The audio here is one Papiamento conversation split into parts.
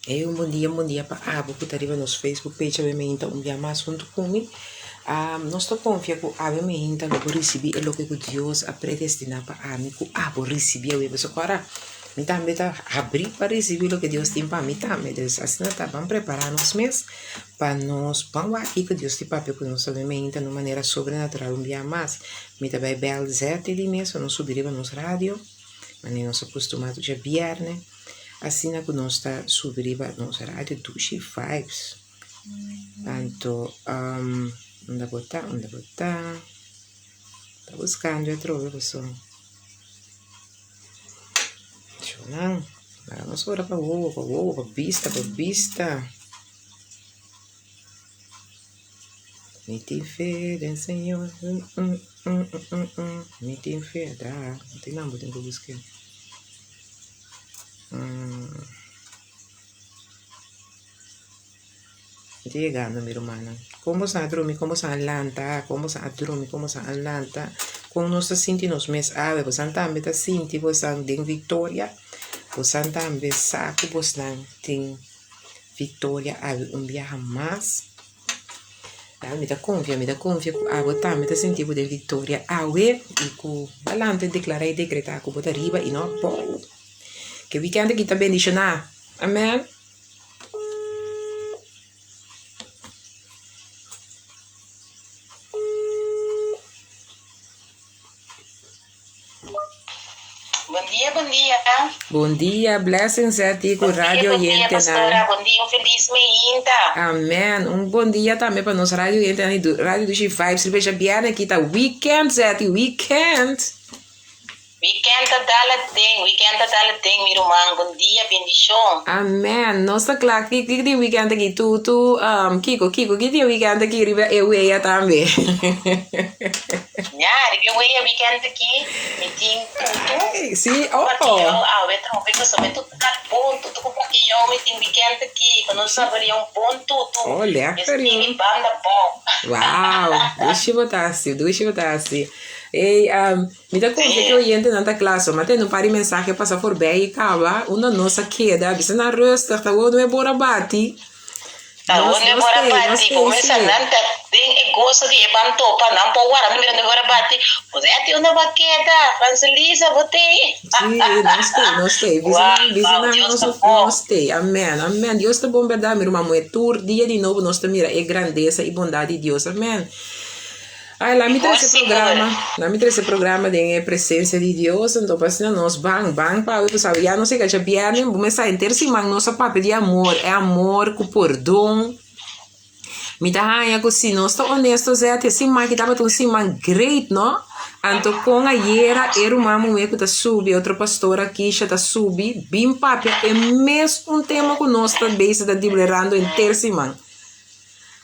Ey un bon dia, un bon dia pa abo ku ta riba nos Facebook page awe meinta un bia mas huntu ku mi. Nos ta konfia ku awe meinta lo por risibí e loke ku Dios a predestiná pa ami ku abo risibí awe. Pasobra ku ora mi tambe ta habrí pa risibí loke Dios tin pa mi tambe. Dus asina ta ban prepará nos mes pa nos ban wak kiko Dios tin papia ku nos awe meinta na un manera sobrenatural un bia mas. Mi ta bai bèl zète di mes pa nos subi riba nos radio manera nos a kustumá tur djabièrnè. Asina ku nos ta subi riba nos radio Dushi Vibes. Anto unda bo ta, unda bo ta? Ta buskando atrobe pasobra shownan laga nos ora pa wowo, pa wowo, pa bista, pa bista. Mi tin fe den Señor, mi tin fe, da, no tin nan bo tin ku busk'é. Mi ta yegando mi rumannan. Kon boso a drumi, kon boso a lanta, kon boso a drumi, kon boso a lanta, kon nos ta sinti nos mes awe, boso tambe ta sinti boso den viktoria, boso tambe sa ku boso tin viktoria awe un biaha mas. Ya, mi ta konfia, mi ta konfia ku abo tambe ta sinti bo den viktoria awe i ku bo a lanta i deklará i dekretá ku bo ta riba i no abou. Ke wikènt aki ta bendishoná. Amèn. Bon dia, bon dia. Bon dia, blessings a ti ku Bon dia, radio bon dia, oyentenan. pastora. Bon dia, un feliz meinta. Amen. Un bon dia tambe pa nos radio oyentenan di Du- Radio Dushi Vibes. Riba djabièrnè aki ta weekend, Zetty, weekend. Weekend ta dal aden, weekend ta dal aden, mi ruman. Bon dia, bendishon. Amen. Nos ta kla. Ki ki di weekend aki? Tu tu um, Kiko, Kiko, ki di weekend aki riba e wea tambe? Ya, riba e wea weekend aki mi tin tutu Ay, sí, oh. Pakiyou awe trobe pasobra mi tutu ta bon, tutu ku pakiyou mi tin weekend aki pa nos saborea un bon tutu. Oh, lekker, Mes tin joh. mi banda bon. Wow, dushi bo ta hasi, dushi bo ta hasi. Ey, um, Mi ta konfia ku e oyentenan ta kla so, ma tende un par di mensahe pasa forbei i kaba, unda nos a keda, bisa nan rustig, ta wou no e bora bati. Ta wou no e bora bati, kumesa nan ta den e goso di e ban topa, nan por wara mira no e bora bati, pues e ati unda bo a keda, Francelisa bo tei. Si, nos tei, nos tei, bisa nan, bisa nan nos, nos tei, amen, amen, Dios ta bon berdad mi ruman muhe, tur dia di nobo nos ta mira e grandesa i bondat di Dios, amen. Ay, la mi trese programa, la mi trese programa den e presencia di Dios, anto pa asina nos ban, ban pa awe, pasobra ya nos a yega djabièrnè, bo mester sa henter siman nos a papia di amor, e amor ku pordon. Mi ta haña ku si nos ta honesto Zet, e siman aki tabata un siman great no, anto kon ayera e ruman muhé ku ta subi, e otro pastora Kisha ta subi, bin papia e mes un tema ku nos ta bezig ta diblerando henter siman.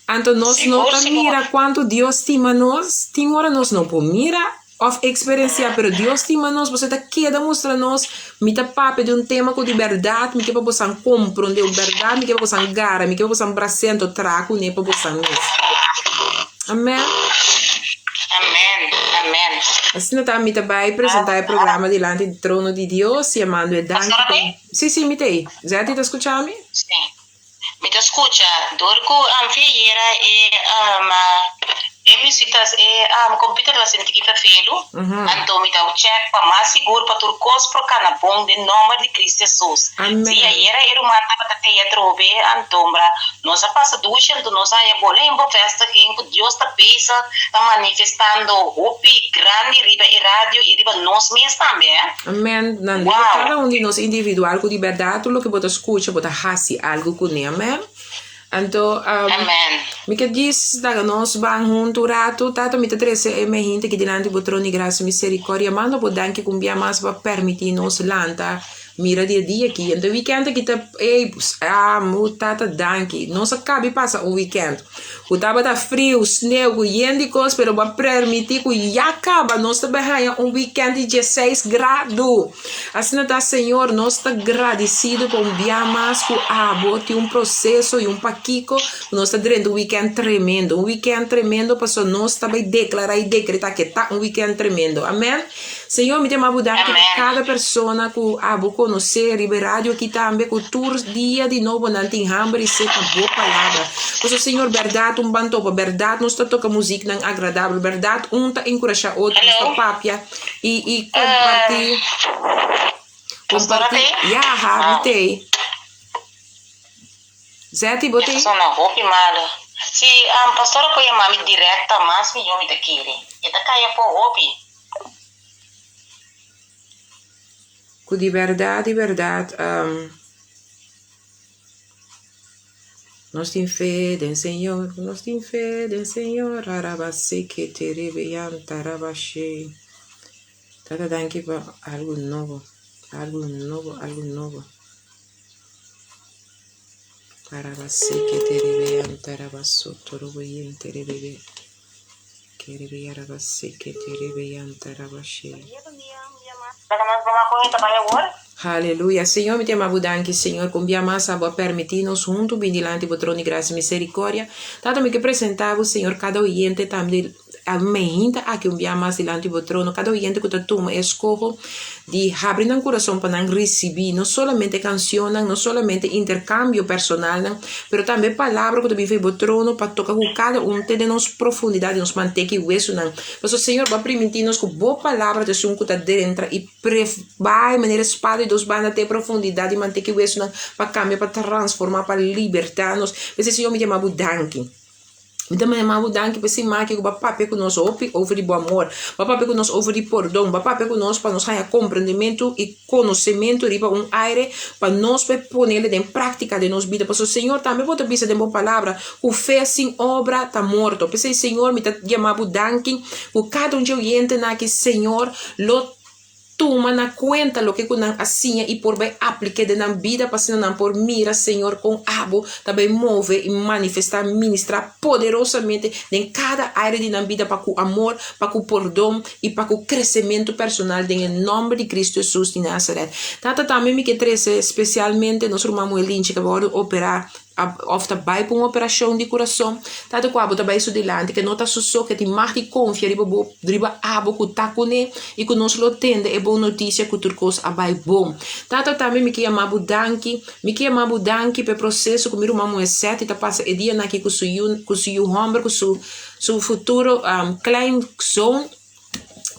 Anto nos no ta mira kuantu Dios stima nos, tin ora nos no por mira òf eksperensiá, pero Dios stima nos, pasobra e ta keda mustra nos, mi ta papia di un tema ku di bèrdat mi ke pa bosan komprondé, un bèrdat mi ke pa bosan gara, mi ke pa bosan bras'é anto traha kuné pa bosan mes. Amèn. Amèn, amèn. Asina ta mi ta bai presentá e programa dilanti di trono di Dios, yamando e danki pa. Sí, sí, mi ta ei. Zetty ta skucha mi? Sí. Mi ta scucha door cu anfi ayera e e music ta e computer ta sinti ki vervelu, anto mi ta check pa mas sigur pa tur cos por cana bon den nomber di Cristo Jesus. Si ayera e ruman tabata tey atrobe antombra nos a pasa dushi anto nos a haya bola en bevestiging cu Dios ta bezig ta manifestando hopi grandi riba e radio y riba nos mes tambe. Amen. Nan riba kada un di nos individual ku di bèrdat tur loke bo ta skucha bo ta hasi algu kuné. Amen. Anto mi ke djis laga nos ban huntu un ratu. Tata mi ta trese e mehinte aki dilanti bo trono di grasia i miserikòrdia. Manda bo danki ku un bia mas bo a pèrmití nos lanta mira di e dia aki. Anto e wikènt aki ta ey amo tata danki. Nos a kabi pasa un wikènt. Ku tabata friu, sneu, ku yen di kos, pero bo a permití ku ya kaba nos ta bai haña un wikènt di dieseis gradu. Asina ta, Señor, nos ta gradisido pa un bia mas ku abo tin un proseso i un pakiko ku nos ta drenta un wikènt tremendo. Un wikènt tremendo pasobra nos ta bai deklará i dekretá ke ta un wikènt tremendo. Amèn. Señor, mi ta yama bo danki pa kada persona ku abo konosé riba e radio aki tambe, ku tur dia di nobo nan tin hamber i set pa bo palabra. Pasobra, Señor, bèrdat un ban topa, bèrdat nos ta toka muziknan agradabel, bèrdat un ta enkurashá otro, nos ta papia i i kompartí, kompartí, ya, ha, mi t'ei. Zetty, bo t'ei? Sona hopi malo. Si pastor a por yama mi direct ta mas mihó mi ta kere. E ta kai afó hopi. Ku di bèrdat, di bèrdat, nos tin fe den Señor, nos tin fe den Señor, arabasiketerebeyantarabashe. Tata danki pa algu nobo, algu nobo, algu nobo. Arabasiketerebeyantarabasotoroboyenterebebe. Haleluya. Señor, mi ta yama bo danki, Señor, ku un bia mas abo a permití nos huntu bin dilanti bo trono di grasia i misericordia. Tata, mi ke presentá bo, Señor, kada oyente tambe a mehinta aki un bia mas dilanti bo trono, kada oyente ku ta tuma e eskoho di habri nan kurason pa nan risibí no solamente kansionnan, no solamente interkambio personalnan, pero tambe palabra ku ta bin for di bo trono pa toka ku kada un te den nos profundidat di nos manteka i wesunan. Pasobra, Señor, bo a primintí nos ku bo palabra ta esun ku ta drentra i bai manera spada di dos banda te e profundidat di manteka i wesunan pa kambia, pa transformá, pa libertá nos. P'esei, Señor, mi yama bo danki. Mi ta manda bo danki pa e siman aki ku bo a papia ku nos hopi over di bo amor, bo a papia ku nos over di pordon, bo a papia ku nos pa nos haña komprendimentu i konosementu riba un aire pa nos por ponele den práktika den nos bida. Pasobra Señor tambe bo ta bisa den bo palabra ku fe sin obra ta morto. P'esei Señor mi ta yama bo danki ku kada un dje oyentenan aki Señor lo Tuma na kuenta loke ku nan a siña i por bai aplik'é den nan bida pa asina nan por mira, Señor, kon abo ta bai move i manifestá, ministrá poderosamente den kada área di nan bida pa ku amor, pa ku pordon i pa ku kresementu personal den e nòmber di Kristu Hesus di Nazaret. Tata, tambe mi ke trese spesialmente nos ruman muhé Linchi ku a wòrdu operá Of ta bai pa un operashon di kurason, ta ku abo ta bai su dilanti, ke no ta su so, ke tin mag di konfia riba bo, riba abo ku ta kuné i ku nos lo tende e bon notisia ku tur kos a bai bon. Tata, tambe mi ke yama bo danki, mi ke yama bo danki pa e proseso ku mi ruman muhé Seti ta pasa e dianan aki ku su yu, ku su yu hòmber, ku su su futuro kleinzoon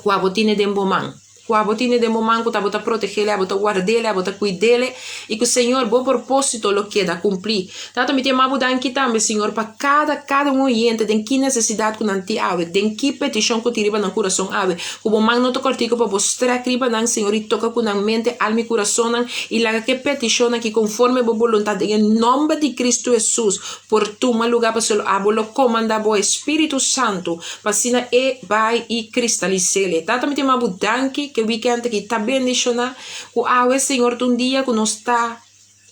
ku abo tine den bo man. Ku abo tine den bo man ku ta bo ta protegele, abo ta wardele, abo ta kuidele i ku Señor bo propósito lo keda kumplí. Tata mi ta yama bo danki tambe Señor pa kada kada un oyente den ki nesesidat ku nan tin awe, den ki petishon ku tin riba nan kurason awe, ku bo man no ta kòrtiku pa bo strèk riba nan Señor i toka ku nan mente, alma i kurasonnan i laga ku e petishonnan ki konforme bo boluntat den e nòmber di Kristu Hesus por tuma lugá pasobra abo lo komandá bo Espíritu Santu pa asina e bai i kristalis'é. Tata mi ta yama bo danki ku e wikènt aki ta bendishoná ku awe Señor ta un dia ku nos ta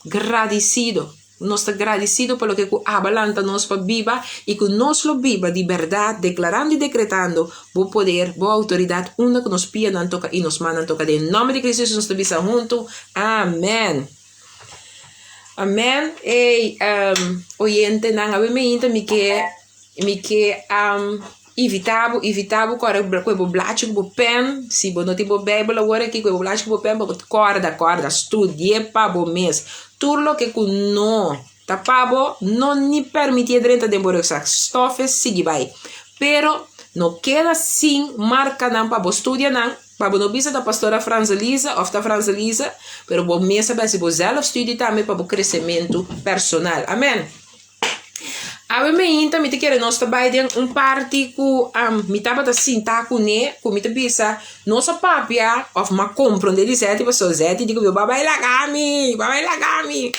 gradisido, nos ta gradisido pa loke ku aba lanta nos pa biba i ku nos lo biba di bèrdat deklarando i dekretando bo poder, bo outoridat unda ku nos pianan toka i nos mannan toka. Den nòmber di Kristu Hesus nos ta bisa huntu, Amèn. Amèn. Ey, oyentenan, awe meinta mi ke. Mi ke invitá bo, invitá bo kòrda ku bo blachi ku bo pèn, si bo no tin bo beibel awor aki ku bo blachi ku bo pèn pa bo kòrda kòrda studi'é pa bo mes. Tur loke ku no ta pa bo no ni pèrmitié drenta den bo rùksak, stòf e sigui bai. Pero no keda sin markanan pa bo studia nan, pa bo no bisa ta pastora Franselisa òf ta Franselisa, pero bo mes a bai hasi bo zèlfstudie tambe pa bo kresementu personal. Amèn. Awe meinta mi ta kere nos ta bai den un parti ku mi tabata sinta kuné ku mi ta bisa nos a papia òf m'a komprondé di Zeti pasobra Zeti di ku mi bo a bai laga mi bo a bai laga mi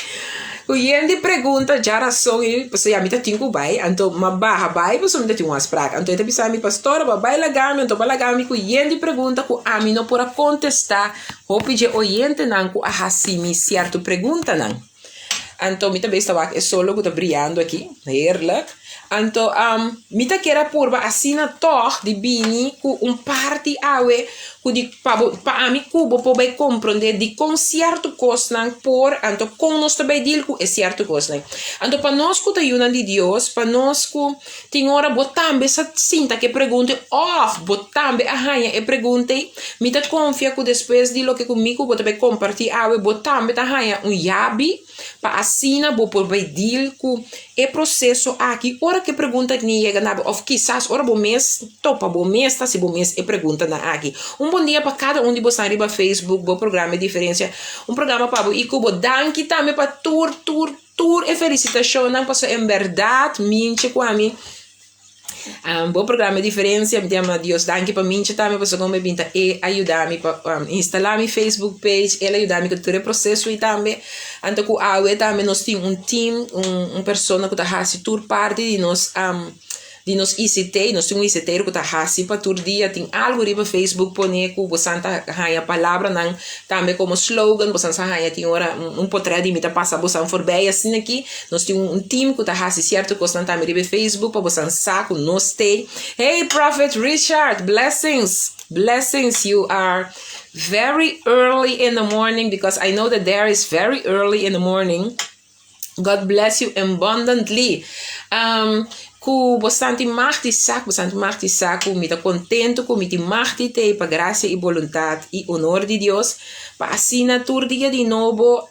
ku yen di pregunta djarason i pasobra ya mi ta tin ku bai anto m'a baha bai pasobra mi ta tin un afsprak anto e ta bisa mi pastora bo a bai laga mi anto bo a laga mi ku yen di pregunta ku ami no por a kontestá hopi dje oyentenan ku a hasi mi sierto preguntanan. Anto mi ta bes ta wak e solo ku ta briando aki. Heerlijk. Anto mi ta kier a purba asina tòg di bini ku un parti awe ku di pa bo pa ami ku bo por bai komprondé dikon sierto kosnan por anto kon nos ta bai deal ku e sierto kosnan. Anto pa nos ku ta yunan di Dios, pa nos ku tin ora bo tambe sa sinta ku e pregunta òf bo tambe a haña e pregunta ei, mi ta konfia ku despues di loke ku mi ku bo ta bai kompartí awe bo tambe ta haña un yabi. Pa asina bo por bai deal ku e proseso aki ora ku e pregunta ni yega na bo òf kisas ora bo mes topa bo mes ta hasi bo mes e preguntanan aki. Un bon dia pa kada un di bosan riba Facebook, bo programa e diferensia, un programa pa bo i ku bo. Danki tambe pa tur tur tur e felisitashonnan pasobra en bèrdat minchi ku ami. Bo programa e diferencia, mi ta yama Dios danki pa Mincha tambe pasobra como e bin ta e a yuda mi pa instala mi Facebook page, el a yuda mi ku tur e proceso ei tambe. Anto ku awe tambe nos tin un team, un persona ku ta hasi tur parti di nos di nos ICT, nos tin un ICT'er ku ta hasi pa tur dia tin algu riba Facebook pone ku bosan ta haña palabranan tambe komo slogan, bosan sa haña tin ora un potret di mi ta pasa bosan forbij asina aki. Nos tin un team ku ta hasi sierto kosnan tambe riba e Facebook pa bosan sa ku nos t'ei. Hey Prophet Richard, blessings, blessings, you are very early in the morning because I know that there is very early in the morning. God bless you abundantly. Ku bosan tin mag di sa, ku bosan tin mag di sa ku mi ta kontentu ku mi tin mag di t'ei pa grasia i boluntat i honor di Dios, pa asina tur dia di nobo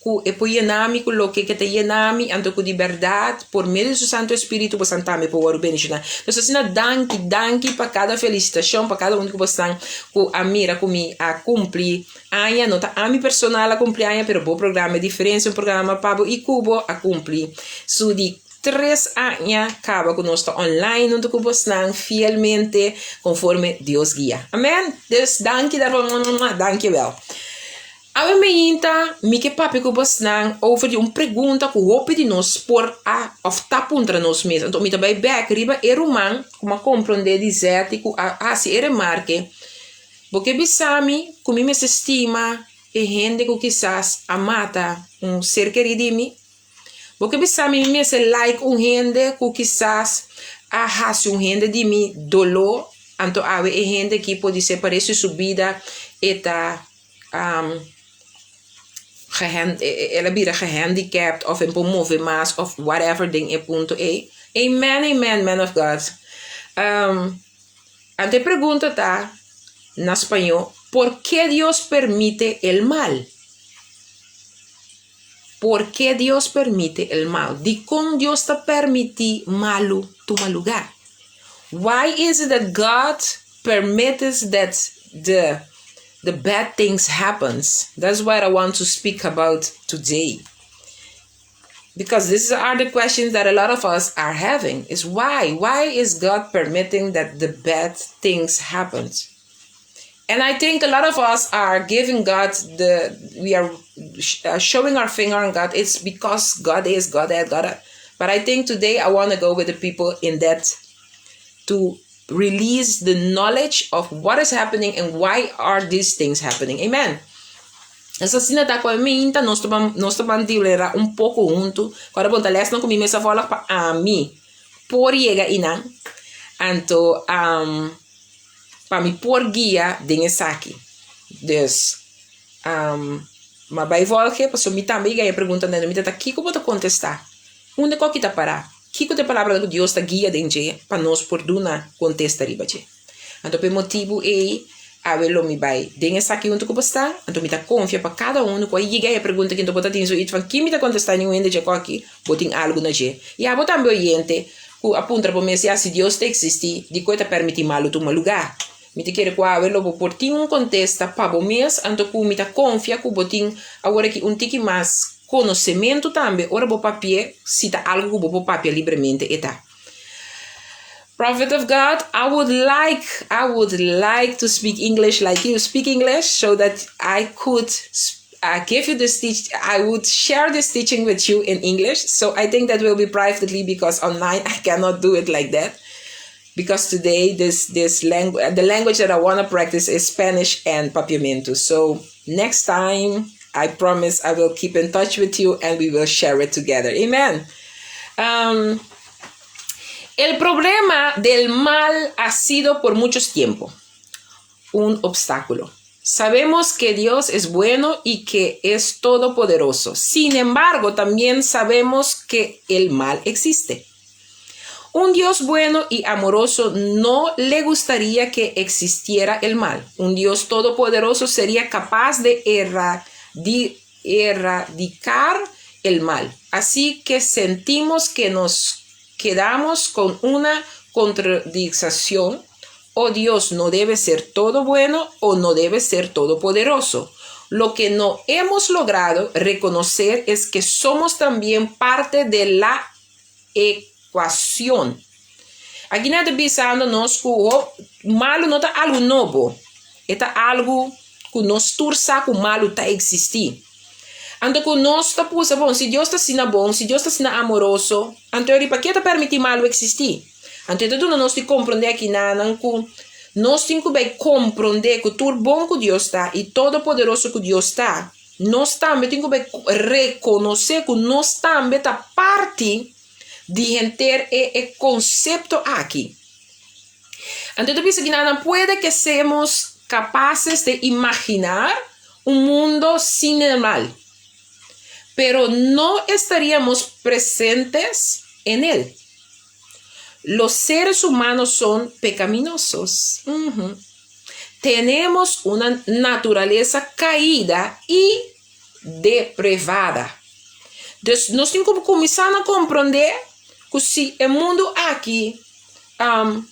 ku e por yena mi ku loke ke ta yena mi, anto ku di bèrdat por medio di su Santu Espíritu bosan tambe por wòrdu bendishoná. Entonces asina danki, danki pa kada felisitashon, pa kada un di ku bosan ku a mira ku mi a kumpli aña, no ta ami personal a kumpli aña, pero bo programa e diferensia, un programa pa bo i ku bo a kumpli su di tres aña kaba ku nos ta online huntu ku bosnan fielmente konforme Dios guia. Amen. Dus danki daarvoor, danki wel. Awe meinta mi ke papia ku bosnan over di un pregunta ku hopi di nos por a òf ta puntra nos mes. Anto mi ta bai bèk riba e ruman ku mi a komprondé di Zetty ku a hasi e remarke, Bo ke bisa mi ku mi mester stima e hende ku kisas a mata un ser kerí di mi? Bo ke bisa mi mi mester like un hende ku kisas a hasi un hende di mi doló? Anto awe e hende aki podisé parese su bida e ta el a bira gehandicapt of e por move mas of whatever den e punto ei. Amen, amen, man of God. Anto e pregunta ta na spañó, Por ke Dios permite el mal? Por ke Dios permite el mal? Dikon Dios ta permití malu tuma lugá? Why is it that God permits that the the bad things happens? That's what I want to speak about today. Because these are the questions that a lot of us are having is why? Why is God permitting that the bad things happens? And I think a lot of us are giving God the, we are showing our finger on God. It's because God is, God that, God that. But I think today I want to go with the people in that to release the knowledge of what is happening and why are these things happening. Amen. Es asina ta ku mi ta nos ta nos ta ban dilera un poko huntu. Kòrda bon ta lèsnan ku mi mes a vòlg pa ami por yega einan. Anto um, pa mi por guia den esaki. Dus um, ma bai vòlg pasobra mi tambe yega e pregunta mi ta kiko bo ta kontestá? Unda ku ta pará? Kiko ta e palabra ku Dios ta guia den dje pa nos por duna kontesta riba dje? Anto pa e motibu ei, awe lo mi bai den esaki huntu ku bo sta, anto mi ta konfia pa kada unu ku a yega e pregunta aki, anto bo ta tin zoiets van kin mi ta kontestá niun hende dje koki, bo tin algu na dje. I abo tambe oyente ku a puntra bo mes, ya si Dios ta eksistí, dikon e ta permití malu tuma lugá? Mi ta kere ku awe lo bo por tin un kontesta pa bo mes, anto ku mi ta konfia ku bo tin awor aki un tiki mas konosementu tambe ora bo papia, si ta algu ku bo por papia libremente e ta. Prophet of God, I would like, I would like to speak English like you speak English so that I could give you this teach I would share this teaching with you in English. So I think that will be privately because online I cannot do it like that. Because today this language the language that I want to practice is Spanish and Papiamento. So next time. I promise I will keep in touch with you and we will share it together. Amen. Um, el problema del mal ha sido por muchos tiempo un obstáculo. Sabemos que Dios es bueno y que es todopoderoso. Sin embargo, también sabemos que el mal existe. Un Dios bueno y amoroso no le gustaría que existiera el mal. Un Dios todopoderoso sería capaz de erradicar el mal. Así que sentimos que nos quedamos con una contradicción. O Dios no debe ser todo bueno o no debe ser todopoderoso. Lo que no hemos logrado reconocer es que somos también parte de la ecuación. Aki nan ta bisando nos ku malu no ta algu nobo. E ta algu ku nos tur sa ku malu ta eksistí. Anto ku nos ta pusa, bon, si Dios ta asina bon, si Dios ta asina amoroso, anto e riba ke ta permití malu eksistí? Anto e ta duna nos di komprondé akinanan ku nos tin ku bai komprondé ku tur bon ku Dios ta i todopoderoso ku Dios ta, nos tambe tin ku bai rekonosé ku nos tambe ta parti di henter e e konsepto aki. Anto e ta bisa kinanan puede ke semos kapases de imaginar un mundo sin el mal, pero no estaríamos presentes en él. Los seres humanos son pecaminosos. Tenemos una naturaleza caída y depravada. Dus nos tin ku kuminsá na komprondé ku si e mundu aki um,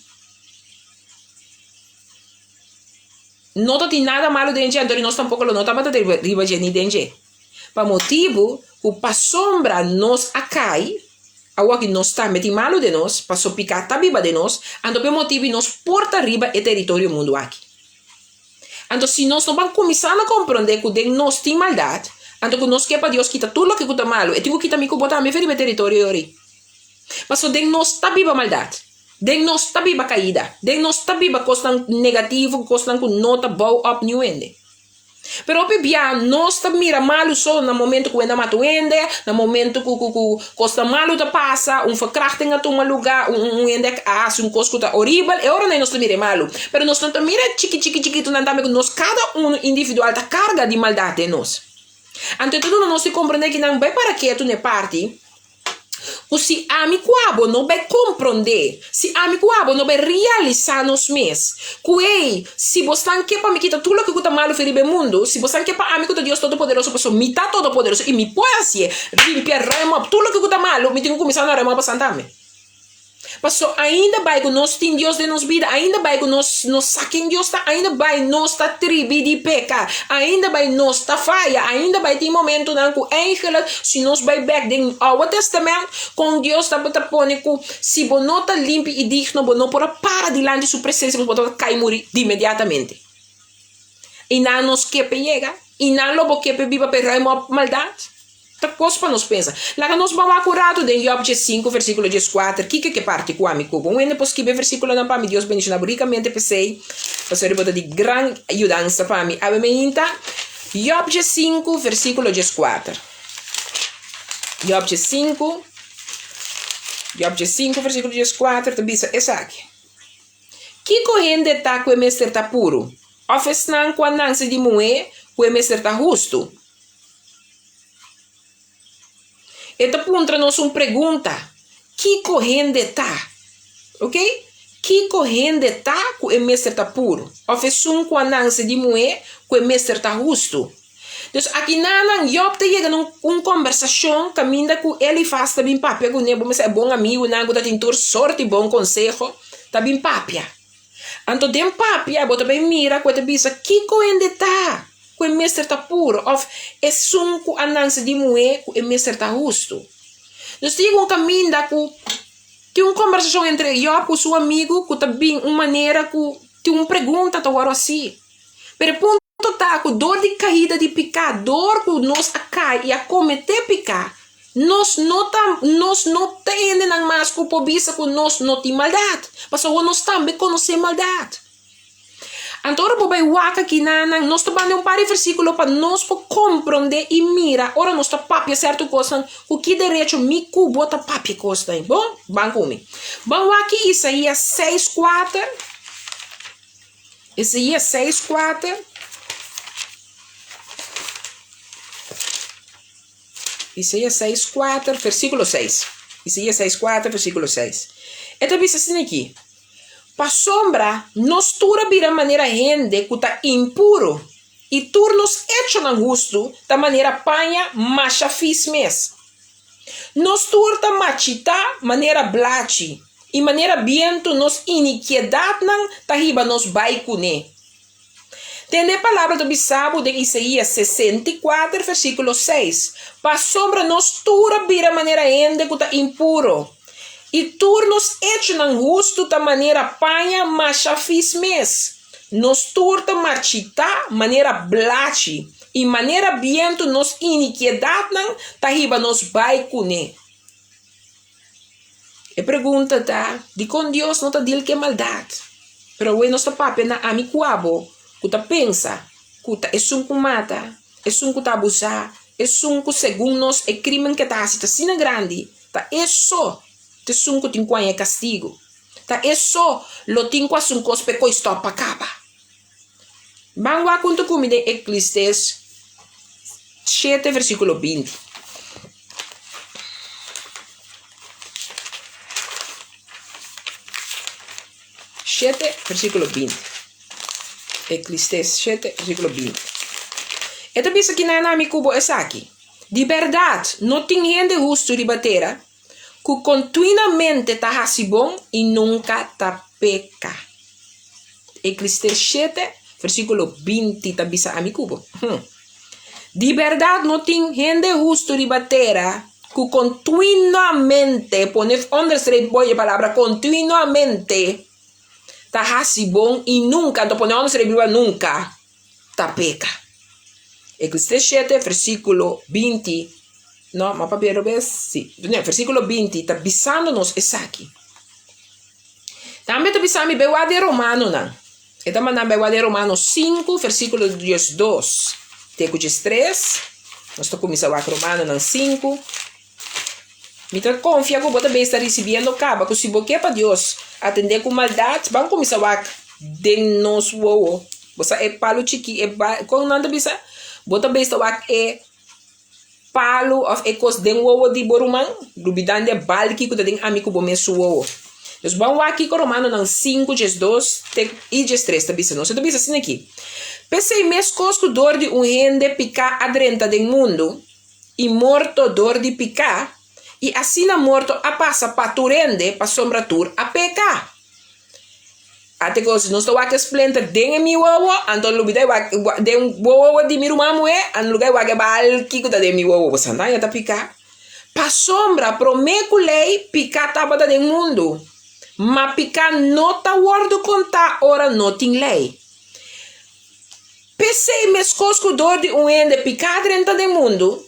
no ta tin nada malu den dje, anto nos tampoko lo no tabata riba dje ni den dje. Pa motibu ku pasobra nos a kai, awor nos tambe tin malu den nos, paso piká ta biba den nos, anto pa e motibu nos por ta riba e teritorio mundu aki. Anto si nos no ban kuminsá na komprondé ku den nos tin maldat, anto ku nos ke pa Dios kita tur loke ku ta malu, e tin ku kita mi ku bo tambe riba e teritorio yori. Pasobra den nos ta biba maldat, den nos ta biba kaida, den nos ta biba kosnan negativo, kosnan ku no ta bou òp niun hende. Pero hopi bia nos ta mira malu so na momento ku hende a mata un hende, na momento ku ku ku kosnan malu ta pasa, un verkrachting a tuma luga, un un hende a hasi un kos ku ta horibel, e ora nan nos ta mira e malu. Pero nos no ta mira e chiki chiki chikitunan tambe ku nos kada unu individual ta karga di maldat den nos. Anto e ta duna nos di komprende ki nan bai para ketu na e parti Ku si ami ku abo no bai komprondé, si ami ku abo no bai realisá nos mes, ku ei, si bosnan ke pa mi kita tur loke ku ta malu for riba e mundu, si bosnan ke pa ami ku ta Dios Todopoderoso, pasobra mi ta Todopoderoso i mi por hasié, limpia, ruim op tur loke ku ta malu, mi tin ku kuminsá na ruim op asan tambe. Paso ainda bai ku nos tin Dios den nos bida, ainda bai ku nos no sa ken Dios ta, ainda bai nos ta tribi di peka, ainda bai nos ta faya, ainda bai tin momentunan ku eigenlijk si nos bai bek den Oude Testament kon Dios tabata pone ku si bo no ta limpi i digno bo no por a para dilanti su presensia pasobra bo tabata kai muri di inmediatamente. I nan nos ke p'e yega, i nan lo bo ke p'e biba p'e ruim op maldat. Ta kos pa nos pensa. Laga nos ban wak un ratu den Job diesinku versíkulo dieskuater. Kiko ke parti ku ami ku bo? Un hende por skibi e versíkulonan pa mi. Dios bendishoná bo rikamente p'esei. Pasobra bo ta di gran yudansa pa mi. Awe meinta, Job diesinku versíkulo dieskuater. Job diesinku, Job diesinku versíkulo dieskuater ta bisa esaki. Kiko hende ta ku e mester ta puru? Òf esnan ku a nanse di muhé ku e mester ta hustu? E ta puntra nos un pregunta, Kiko hende ta? Ok? Kiko hende ta ku e mester ta puru? Òf esun ku a nanse di muhé ku e mester ta hustu? Dus akinanan Job ta yega na un kombersashon kaminda ku Elifas ta bin papia kuné, bo mester e bon amigunan ku ta tin tur sort di bon konseho ta bin papia. Anto den papia bo ta bai mira ku e ta bisa kiko hende ta ku e mester ta puro òf esun ku a nanse di muhé ku e mester ta hustu. Nos ta yega un kaminda ku tin un kombersashon entre Jòb ku su amigu ku ta bin un manera ku tin un pregunta ta wòrdu hasi. Pero e punto ta ku dor di kaida di piká, dor ku nos a kai i a kometé piká, Nos no ta, nos no ta hendenan mas ku por bisa ku nos no tin maldat, pasobra nos tambe konosé maldat. Anto ora bo bai wak aki nan, nos ta banda un par di versíkulo pa nos por komprondé i mira ora nos ta papia sèrto kosnan, ku ki derecho mi ku bo ta papia kosnan. Bon, ban ku mi. Ban wak ki Isaías seis kuater. Isaías seis kuater. Isaías seis kuater, versíkulo seis. Isaías seis kuater, versíkulo seis. E ta bisa asina aki, Pasobra nos tur a bira manera hende ku ta impuru, i tur nos echonan hustu ta manera paña masha fis mes. Nos tur ta machitá manera blachi, i manera bientu nos inikiedatnan ta hiba nos bai kuné. Tende e palabra ta bisa bo den Isaías 64 versíkulo 6, Pasobra nos tur a bira manera hende ku ta impuro, i tur nos echonan hustu ta manera paña masha fis mes. Nos tur ta marchitá manera blachi, i manera bientu nos inikiedatnan ta hiba nos bai kuné. E pregunta ta, dikon Dios no ta dil ku e maldat? Pero awe nos ta papia na ami ku abo ku ta pensa ku ta esun ku mata, esun ku ta abusá, esun ku segun nos e krimen ke ta hasi ta asina grandi, ta e so ta esun ku tin ku haña e kastigu. Ta e so lo tin ku hasi un kos pa e koi stòp pa kaba. Ban wak huntu ku mi den Eclistes shete versíkulo 20. Shete versíkulo 20. Eclistes shete versíkulo 20. E ta bisa kinan ami ku bo esaki, Di bèrdat no tin hende hustu riba tera ku kontinuamente ta hasi bon i nunka ta peka. Eclesiastes shete, versíkulo 20 ta bisa ami ku bo. Hm. Di bèrdat no tin hende hustu riba tera ku kontinuamente, pone onderstreep boy e palabra kontinuamente, ta hasi bon i nunka, anto pone onderstreep riba nunka, ta peka. Eclesiastes shete, versíkulo 20, no, m'a papia robes? Sí, versíkulo 20 ta bisando nos esaki. Tambe ta bisa mi bai wak den Romanonan. E ta manda mi bai wak den Romano sinku, versíkulo diesdos te ku diestres. Nos ta kuminsá wak Romanonan sinku. Mi ta konfia ku bo ta bai sta risibiendo kaba ku si bo ke pa Dios atendé ku maldat, ban kuminsá wak den nos wowo. Bo sa e palu chikí, e kon nan ta bisa? Bo ta bai sta wak e palu òf e kos den wowo di bo ruman, lubidando e balki ku ta den ami ku bo mes su wowo. Dus ban wak kiko Romanonan sinku 12 te i 13 ta bisa nos. E ta bisa asina aki, P'esei meskos ku dor di un hende piká a drenta den mundu, i morto dor di piká, i asina morto a pasa pa tur hende pasobra tur a peka. Ate kos, nos ta wak e splinter den e mi wowo, anto lubida e wak den wowo di mi ruman muhé, anto luga e wak e balki ku ta den mi wowo. Bo sa nan ta piká. Pasobra promé ku lei, piká tabata den mundu, ma piká no ta wòrdu kontá ora no tin lei. P'esei, meskos ku dor di un hende piká drenta den mundu,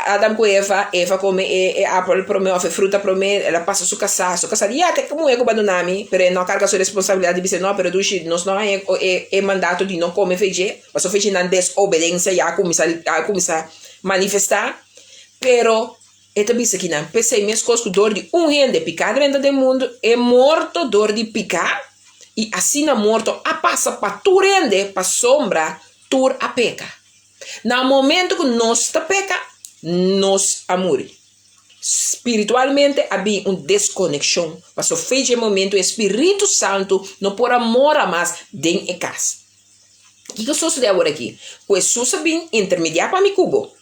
Adam ku Eva, Eva kome e e apel promé òf e fruta promé, el a pasa su kasá, su kasá di, Ya, te muhé ku bandoná mi, pero e no a karga su responsabilidat di bisa, No, pero dushi, nos no haña e e mandato di no kome feijé, pasobra feijé nan desobedensia ya a kuminsá a kuminsá manifestá. Pero e ta bisa kinan, P'esei meskos ku dor di un hende piká drenta den mundu, e morto dor di piká, i asina morto a pasa pa tur hende, pasobra tur a peka. Na momento ku nos ta peka, nos a muri. Spiritualmente a bin un deskonekshon, pasobra fe dje momento e Spiritu Santu no por a mora mas den e kas. Kiko sosodé awor aki? Ku Hesus a bin intermediá pa mi ku bo.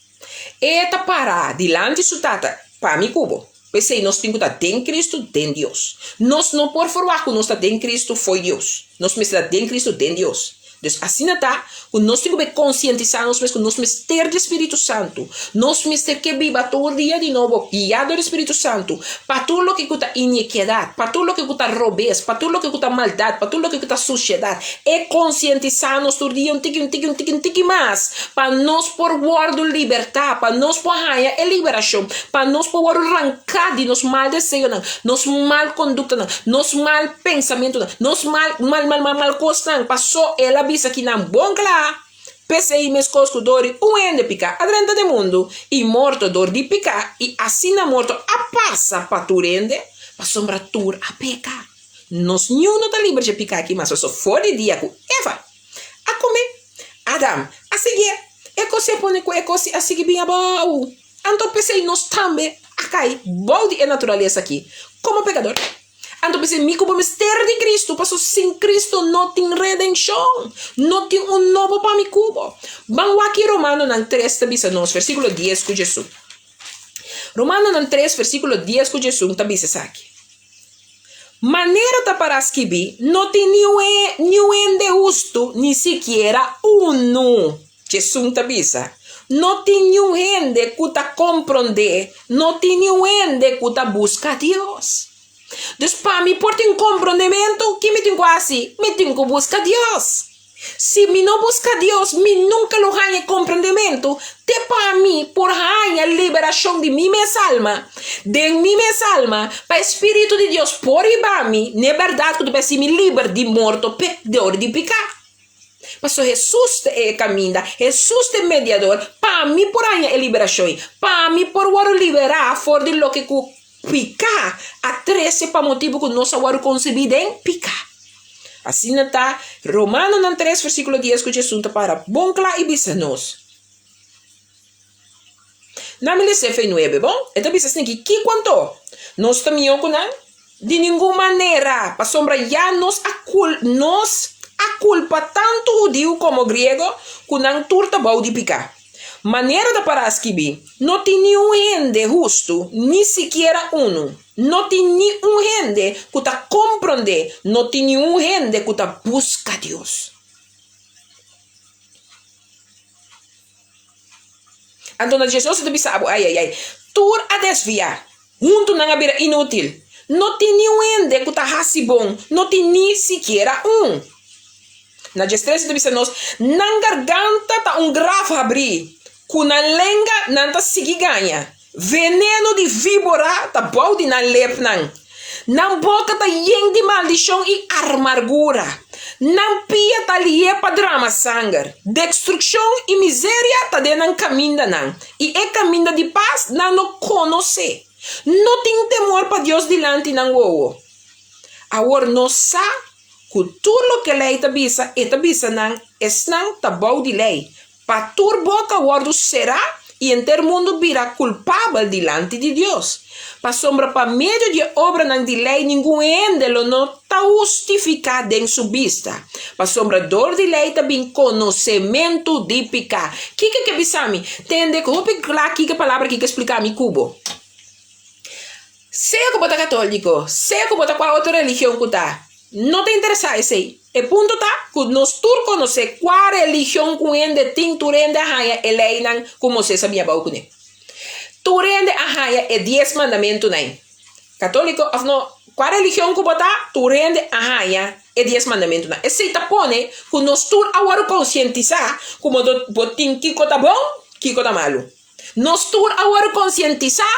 E ta para dilanti su Tata pa mi ku bo. P'esei nos tin ku ta den Kristu, den Dios. Nos no por ferwagt ku nos ta den Kristu fo'i Dios. Nos mester ta den Kristu, den Dios. Dus asina ta ku nos tin ku be konsientisá nos mes ku nos mester di Spiritu Santu. Nos mester ke biba tur dia di nobo guiá dor di Spiritu Santu pa tur loke ku ta iniekedat, pa tur loke ku ta robes, pa tur loke ku ta maldat, pa tur loke ku ta sushedat. E konsientisá nos tur dia un tiki, un tiki, un tiki, un tiki mas pa nos por wòrdu libertá, pa nos por haña e liberashon, pa nos por wòrdu ranká di nos mal deseonan, nos mal konduktanan, nos mal pensamentunan, nos mal, mal, mal, mal, mal kosnan, pasó el a. bisa kinan bon kla, P'esei meskos ku dor di un hende piká a drenta den mundu, i morto dor di piká, i asina morto a pasa pa tur hende, pasobra tur a peka. Nos niun no ta liber dje piká aki mas, pasobra for di dia ku Eva a kome, Adam a siguié, e kos a pone ku e kos a sigui bin abou. Anto p'esei nos tambe a kai bou di e naturalesa aki komo pekador. Anto p'esei mi ku bo mester di Kristu, paso sin Kristu no tin redenshon, no tin un nobo pa mi ku bo. Ban wak ki Romanonan tres ta bisa nos, versíkulo dies ku djesun. Romanonan tres, versíkulo dies ku djesun ta bisa esaki, Manera ta pará skibí, no tin niun hende hustu, ni sikiera unu. Djesun ta bisa, No tin niun hende ku ta komprondé, no tin niun hende ku ta buska Dios. Dus pa mi por tin komprondementu, ki mi tin ku hasi? Mi tin ku buska Dios. Si mi no buska Dios, mi nunka lo haña e komprondementu te pa mi por haña liberashon di mi mes alma, den mi mes alma, pa e Spiritu di Dios por hiba mi n'e bèrdat ku ta hasi mi liber di morto dor di piká. Pasobra Hesus ta e kaminda, Hesus ta e mediador pa mi por haña e liberashon ei, pa mi por wòrdu liberá for di loke ku piká a trese pa motibu ku nos a wòrdu konsebí den piká. Asina ta Romanonan tres versíkulo dies ku Hesus ta para bon kla i bisa nos. Nan mi lesa efe nuebe, bon? E ta bisa asina ki, Kiko anto? Nos ta mihó ku nan? Di ningun manera! Pasobra ya nos a kul nos a kulpa tantu hudiu komo griego ku nan tur ta bou di piká. Manera ta pará skibí, No tin niun hende hustu, ni sikiera unu. No tin ni un hende ku ta komprondé, no tin niun hende ku ta buska Dios. Anto na Jesus ta bisa abo, Ai, ai, ai, tur a desviá, huntu nan a bira inútil. No tin niun hende ku ta hasi bon, no tin ni sikiera un. Na diestres ta bisa nos, Nan garganta ta un graf habrí, ku nan lenga nan ta sigui gaña. Veneno di víbora ta bou di nan lepnan. Nan boka ta yen di maldishon i armargura. Nan pia ta lié pa drama sanger. Destrukshon i miseria ta den nan kamindanan, i e kaminda di pas nan no konosé. No tin temor pa Dios dilanti nan wowo. Awor nos sa ku tur loke lei ta bisa, e ta bisa nan esnan ta bou di lei, Pa tur boka wòrdu será i henter mundu bira kulpabel dilanti di Dios. Pasobra pa medio di e obranan di lei ningun hende lo no ta hustifiká den su bista, pasobra dor di lei ta bin konosementu di piká. Kiko ke bisa mi? Tende ku hopi kla kiko e palabra aki ke splika mi ku bo. Sea ku bo ta katóliko, sea ku bo ta kua otro religion ku ta, no ta interesá esei. E punto ta ku nos tur konosé kua religion ku hende tin, tur hende a haña e leinan ku Moisés a bin abou kuné. Tur hende a haña e dies mandamentunan. Katóliko òf no, kua religion ku bo ta, tur hende a haña e dies mandamentunan. Esei ta pone ku nos tur a wòrdu konsientisá ku bo tin kiko ta bon, kiko ta malu. Nos tur a wòrdu konsientisá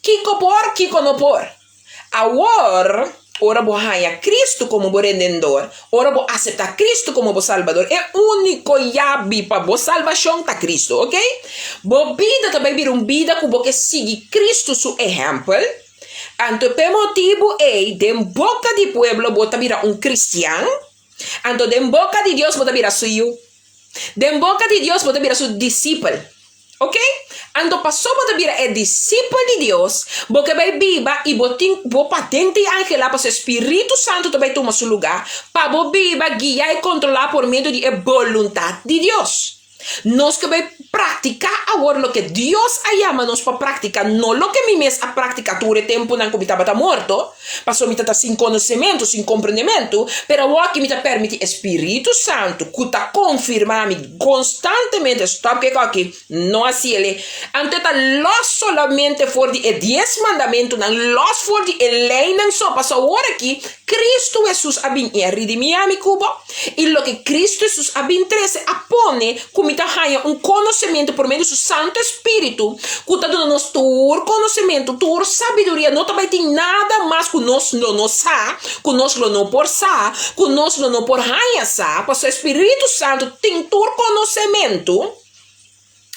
kiko por, kiko no por. Awor, ora bo haña Kristu komo bo Redendor, ora bo aseptá Kristu komo bo Salbador, e úniko yabi pa bo salbashon ta Kristu, oke? Bo bida ta bai bira un bida ku bo ke sigui Kristu su ehèmpel. Anto p'e motibu ei, den boka di pueblo bo ta bira un kristian, Anto den boka di Dios bo ta bira su yu. Den boka di Dios bo ta bira su disipel. Ok? Anto paso bo ta bira e disipel di Dios, bo ke bai biba i bo tin bo patente i angelá paso e Spiritu Santu ta bai tuma su lugá pa bo biba guiá i kontrolá por medio di e boluntat di Dios. Nos ke bai praktiká awor loke Dios a yama nos pa praktiká, no loke mi mes a praktiká tur e tempunan ku mi tabata morto, pasobra mi tabata sin konosementu, sin komprendementu, pero awor aki mi ta permití e Spiritu Santu ku ta konfirmá mi konstantemente, stòp kiko aki, no hasi el'e. Anto e ta lòs solamente for di e dies mandamentunan, lòs for di e leinan so, pasobra awor aki. Kristu Hesus a bin i a ridimí ami ku bo, i loke Kristu Hesus a bin trese a pone ku mi ta haña un konosementu por medio di su Santu Spiritu ku ta duna nos tur konosementu, tur sabiduria. No ta bai tin nada mas ku nos lo no sa, ku nos lo no por sa, ku nos lo no por haña sa, pasobra e Spiritu Santu tin tur konosementu.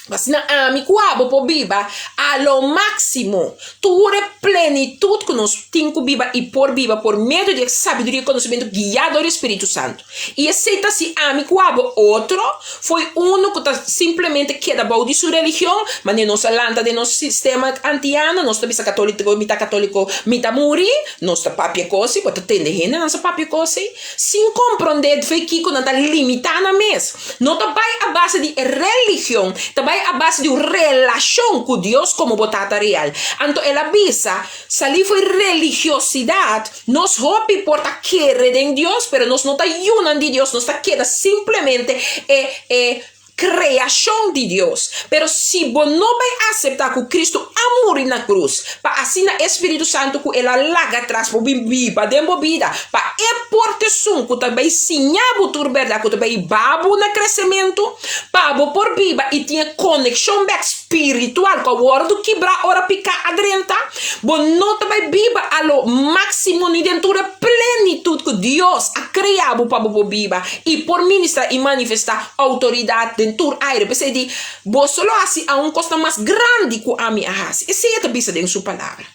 Asina ami ku abo por biba a lo máksimo tur e plenitut ku nos tin ku biba i por biba por medio di e sabiduria i konosementu guiá dor di e Spiritu Santu. I esei ta si ami ku abo otro fo'i unu ku ta simplemente keda bou di su religion, manera nos a lanta den nos sistema antiano, nos ta bisa katoliko, mi ta katoliko, mi ta muri, nos ta papia kosi, bo ta tende hendenan sa papia kosi, sin komprondé fo'i kiko nan ta limitá nan mes. No ta bai a base di e religion, ta bai a base di un relashon ku Dios komo bo Tata real. Anto el a bisa, Salí fo'i religiosidat, nos hopi por ta kere den Dios, pero nos no ta yunan di Dios, nos ta keda simplemente e e kreashon di Dios. Pero si bo no bai aseptá ku Kristu a muri na krus, pa asina e Spiritu Santu ku el a laga atras por bin biba den bo bida, pa e por ta esun ku ta bai siña bo tur bèrdat, ku ta bai hiba bo na kresementu, pa bo por biba i tin e konekshon bèk spiritual ku a wòrdu kibrá ora piká a drenta, bo no ta bai biba a lo máksimo ni den tur e plenitut ku Dios a krea bo pa bo por biba i por ministrá i manifestá outoridat den tur aire. P'esei di, Boso lo hasi aun kosnan mas grandi ku ami a hasi. Esei e ta bisa den su Palabra.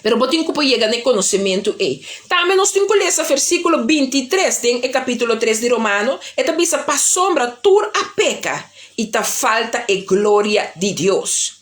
Pero bo tin ku por yega na e konosementu ei. Tambe nos tin ku lesa versíkulo bintitres den e kapítulo tres di Romano. E ta bisa, Pasobra tur a peka i ta falta e gloria di Dios.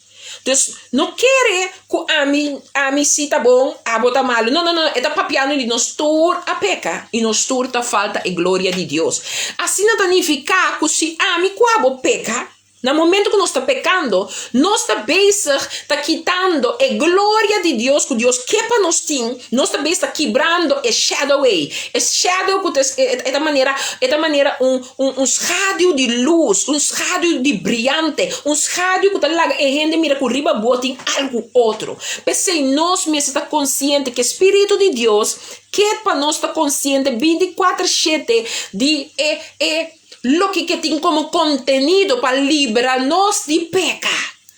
Dus, no kere ku ami, ami si ta bon, abo ta malu. No, no, no, e ta papiando di nos tur a peka i nos tur ta falta e gloria di Dios. Asina ta nifiká ku si ami ku abo peka, Na momento ku nos ta pekando, nos ta bezig ta kitando e gloria di Dios ku Dios ke pa nos tin, nos ta bezig ta kibrando e shadow ei. E shadow ku ta e ta manera e ta manera un un un schaduw di lus, un schaduw di briante, un schaduw ku ta laga e hende mira ku riba bo tin algu otro. P'esei nos mester ta konsiente ku e Spiritu di Dios ke pa nos ta konsiente binti kuater shete di e e Loke ke tin komo kontenido pa libra nos di peka.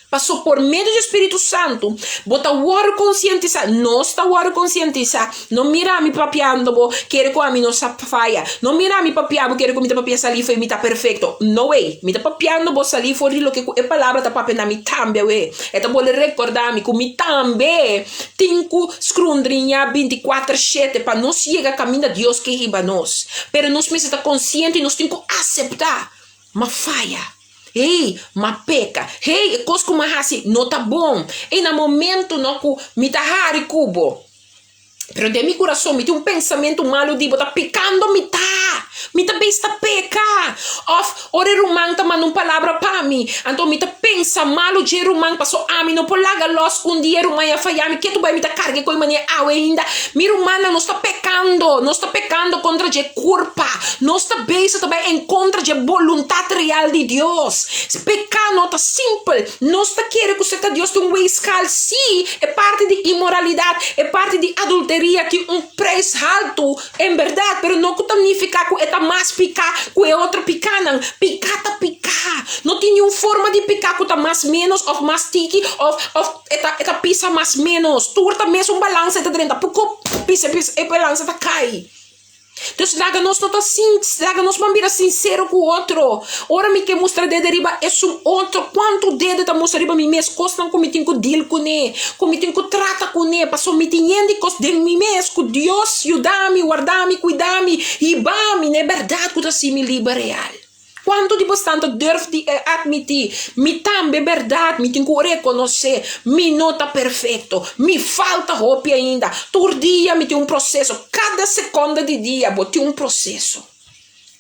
Paso por medio di Spiritu Santu bo ta wòrdu konsientisá, nos ta wòrdu konsientisá. No mira mi papiando bo kere ku ami no sa faya. No mira mi papia bo kere ku mi ta papia salí for i mi ta perfekto. No way! Mi ta papiando bo salí for di loke ku e palabra ta papia na mi tambe awe. E ta bolbe rekordá mi ku mi tambe tin ku skrundriñá bintikuater shete pa nos yega kaminda Dios ke hiba nos. Pero nos mester ta konsiente i nos tin ku aseptá, M'a faya. Hey, m'a peka. Hey, e kos ku m'a hasi no ta bon. Ey, na momentunan ku mi ta hari ku bo, Pero den mi kurason mi tin un pensamentu malu di bo ta pikando mi ta. Mi ta bes ta peka. Òf ora e ruman ta manda un palabra pa mi, anto mi ta pensa malu dje ruman paso ami no por laga lòs un dia e ruman ya faya mi. Ketu bai mi ta karga e koi manera awe ainda. Mi rumannan, nos ta pekando. Nos ta pekando kontra dje kurpa. Nos ta bezig ta bai en kontra dje boluntat real di Dios. Peka no ta simpel. Nos ta kere ku serka Dios tin un weegschaal. Sí, e parti di inmoralidat, e parti di adulteria tin un prijs haltu, en bèrdat, pero no ku ta nifiká ku e ta mas piká ku e otro pikánan. Piká ta piká. No tin niun forma di piká ku ta mas ménos òf mas tiki òf òf e ta e ta pisa mas ménos. Tur ta mesun balansa e ta drenta. Poko pisa pisa e balansa ta kai. Dus laga nos no ta sin, laga nos ban bira sinsero ku otro. Ora mi ke mustra dede riba esun otro, kuantu dede ta mustra riba mi mes kosnan ku mi tin ku deal kuné, ku mi tin ku trata kuné, pasobra mi tin yen di kos den mi mes ku Dios yuda mi, warda mi, kuida mi, hiba mi na e bèrdat ku ta hasi mi liber real. Kuantu di bosnan ta durf di e atmití, Mi tambe bèrdat, mi tin ku rekonosé, mi no ta perfekto, mi falta hopi ainda. Tur dia mi tin un proseso, kada sekonda di dia bo tin un proseso.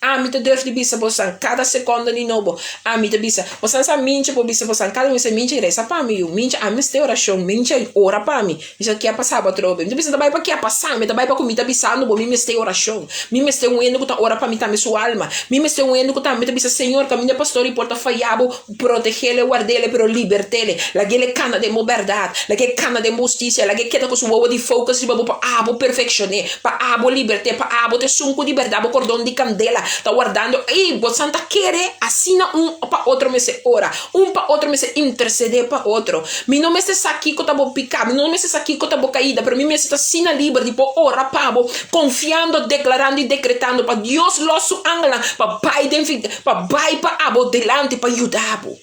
Ami ta durf di bisa bosan kada sekonda di nobo. Ami ta bisa, bosan sa Mincha por bisa bosan kada un bisa Mincha resa pa mi yu, Mincha ami mester orashon, Mincha ora pa mi. Mi sa ke a pasa bo atrobe. Mi ta bisa ta bai pa ke a pasa mi, ta bai pa ku mi ta bisando bo mi mester orashon. Mi mester un hende ku ta ora pa mi tambe su alma. Mi mester un hende ku tambe ta bisa Señor kaminda pastor i por ta faya bo, protegele, wardele pero libertele. Lag'ele kana den bo bèrdat, lag'e kana den bo hustisia, lag'e keda ku su wowo di focus riba bo pa abo perfekshon'é. Pa abo libert'é, pa abo ta esun ku di bèrdat bo kordon di kandela ta wardando. Ey, bosan ta kere asina un pa otro mester ora, un pa otro mester intersedé pa otro. Mi no mester sa kiko ta bo piká, mi no mester sa kiko ta bo kaida, pero mi mester ta asina liber di por ora pa bo, konfiando, deklarando i dekretando pa Dios lòs su angelnan pa bai den pa bai pa abo dilanti pa yuda bo.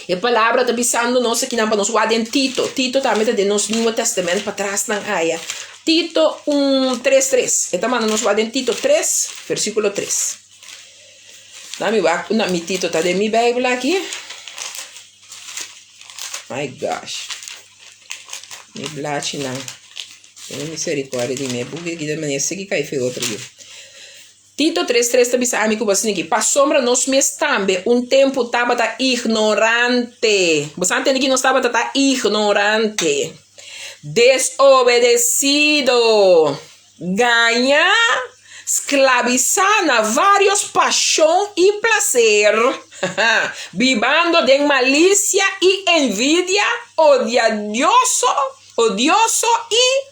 E palabra ta bisando nos akinan pa nos wak den Tito. Tito tambe ta den nos Nieuwe Testament patrasnan aya. Tito un tres tres. E ta manda nos wak den Tito tres, versíkulo tres. Na mi wak unda mi Tito ta den mi Bijbel aki. My gosh. Mi blachinan. Tene misericordia di mi. E buki aki ta manera seki kai fe otro dia. Tito tres tres ta bisa ami ku bo asina aki, Pasobra nos mes tambe un tempu tabata ignorante. Bo sa tende ki nos tabata ta ignorante, desobedesido, gañá, sklabisá na vários pashon i plaser, bibando den malisia i envidia, odiadioso, odioso i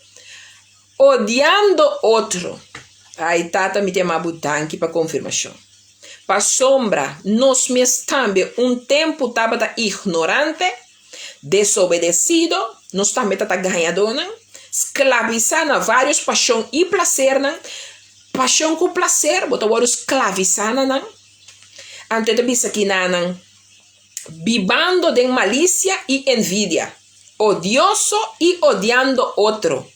Odiando otro. Ai Tata mi ta yama bo danki pa konfirmashon. Pasobra nos mes tambe un tempu tabata ignorante, desobedesido, nos tambe tata gañadónan, sklabisá na vários pashon i plasernan, pashon ku plaser bo ta wòrdu sklavisá na nan. Anto e ta bisa kinanan, bibando den malisia i envidia. Odioso i odiando otro.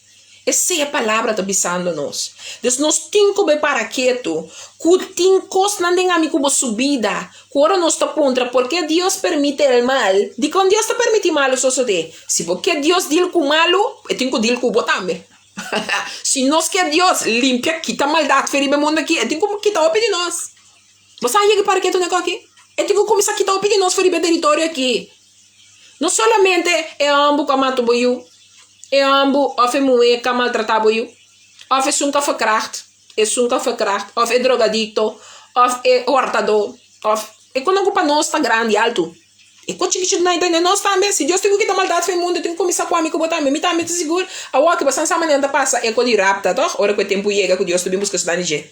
Esei e palabra ta bisando nos. Dus nos tin ku bai para ketu ku tin kosnan den ami ku bo su bida ku ora nos ta puntra por ke Dios permite el mal, dikon Dios ta permiti malu sosodé? Si bo ke Dios dil ku malu, e tin ku dil ku bo tambe. Si nos ke Dios limpia kita maldat for riba e mundu aki, e tin ku kita hopi di nos. Bo sa yega para ketu na koki? E tin ku kuminsá kita hopi di nos for riba e teritorio aki. No solamente e hòmber ku a mata bo yu, e hòmber òf e muhé ku a maltratá bo yu, òf esun ku a verkracht, esun ku a verkracht, òf e drogadikto, òf e hòrtadó, òf e konan ku pa nos ta grandi altu. E ku chiki chiki nan ta den nos tambe. Si Dios tin ku kita maldat for e mundu, e tin ku kuminsá ku ami ku bo tambe. Mi tambe ta sigur awor ku basan sa manera ta pasa e ku di rapta, tòg? Ora ku e tempu yega ku Dios ta bin buska esnan di dje.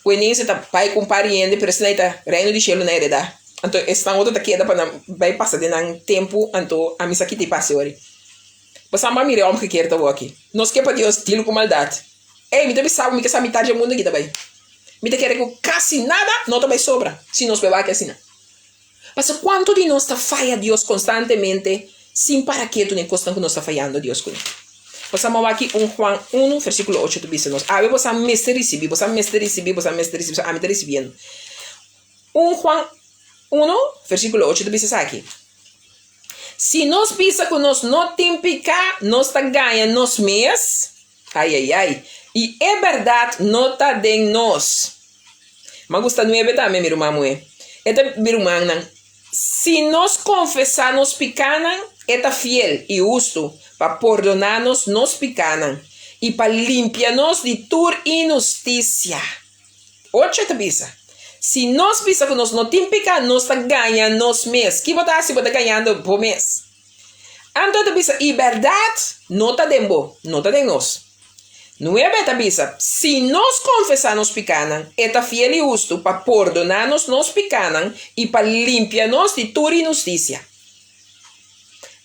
Ku e nense ta bai ku un par di hende, pero esnan ta Reino di Shelu na heredá. Anto esnan otro ta keda pa nan bai pasa den nan tempu, anto ami sa kita e pase ori. Pasobra mi a mira e omgekeerd awoki. Nos ke pa Dios deal ku maldat. Ey, mi ta bisa bo mi ke sa mitad dje mundu aki ta bai. Mi ta kere ku kasi nada no ta bai sobra si nos bai wak asina. Pasobra kuantu di nos ta faya Dios konstantemente sin para ketu na e kosnan ku nos ta fayando Dios kuné? Pasobra mi a wak un Juan unu versíkulo ocho ta bisa nos, Awe boso a mester risibí, boso a mester risibí, boso a mester risibí, pasobra ami ta risibiendo. Un Juan unu, versíkulo ocho ta bisa esaki, Si nos bisa ku nos no tin piká, nos ta gaña nos mes, ai ai ai, i e bèrdat no ta den nos. M'a gusta nuebe tambe, mi ruman muhé. E ta, mi rumannan, si nos konfesá nos pikánan, e ta fiel i hustu pa pordoná nos nos pikánan i pa limpia nos di tur inhustisia. Ocho ta bisa, Si nos bisa ku nos no tin piká, nos ta gaña nos mes. Ki bo ta hasi? Bo ta gañando bo mes. Anto ta bisa, I bèrdat no ta den bo, no ta den nos. Nuebe ta bisa, Si nos konfesá nos pikánan, e ta fiel i hustu pa pordoná nos nos pikánan i pa limpia nos di tur inhustisia.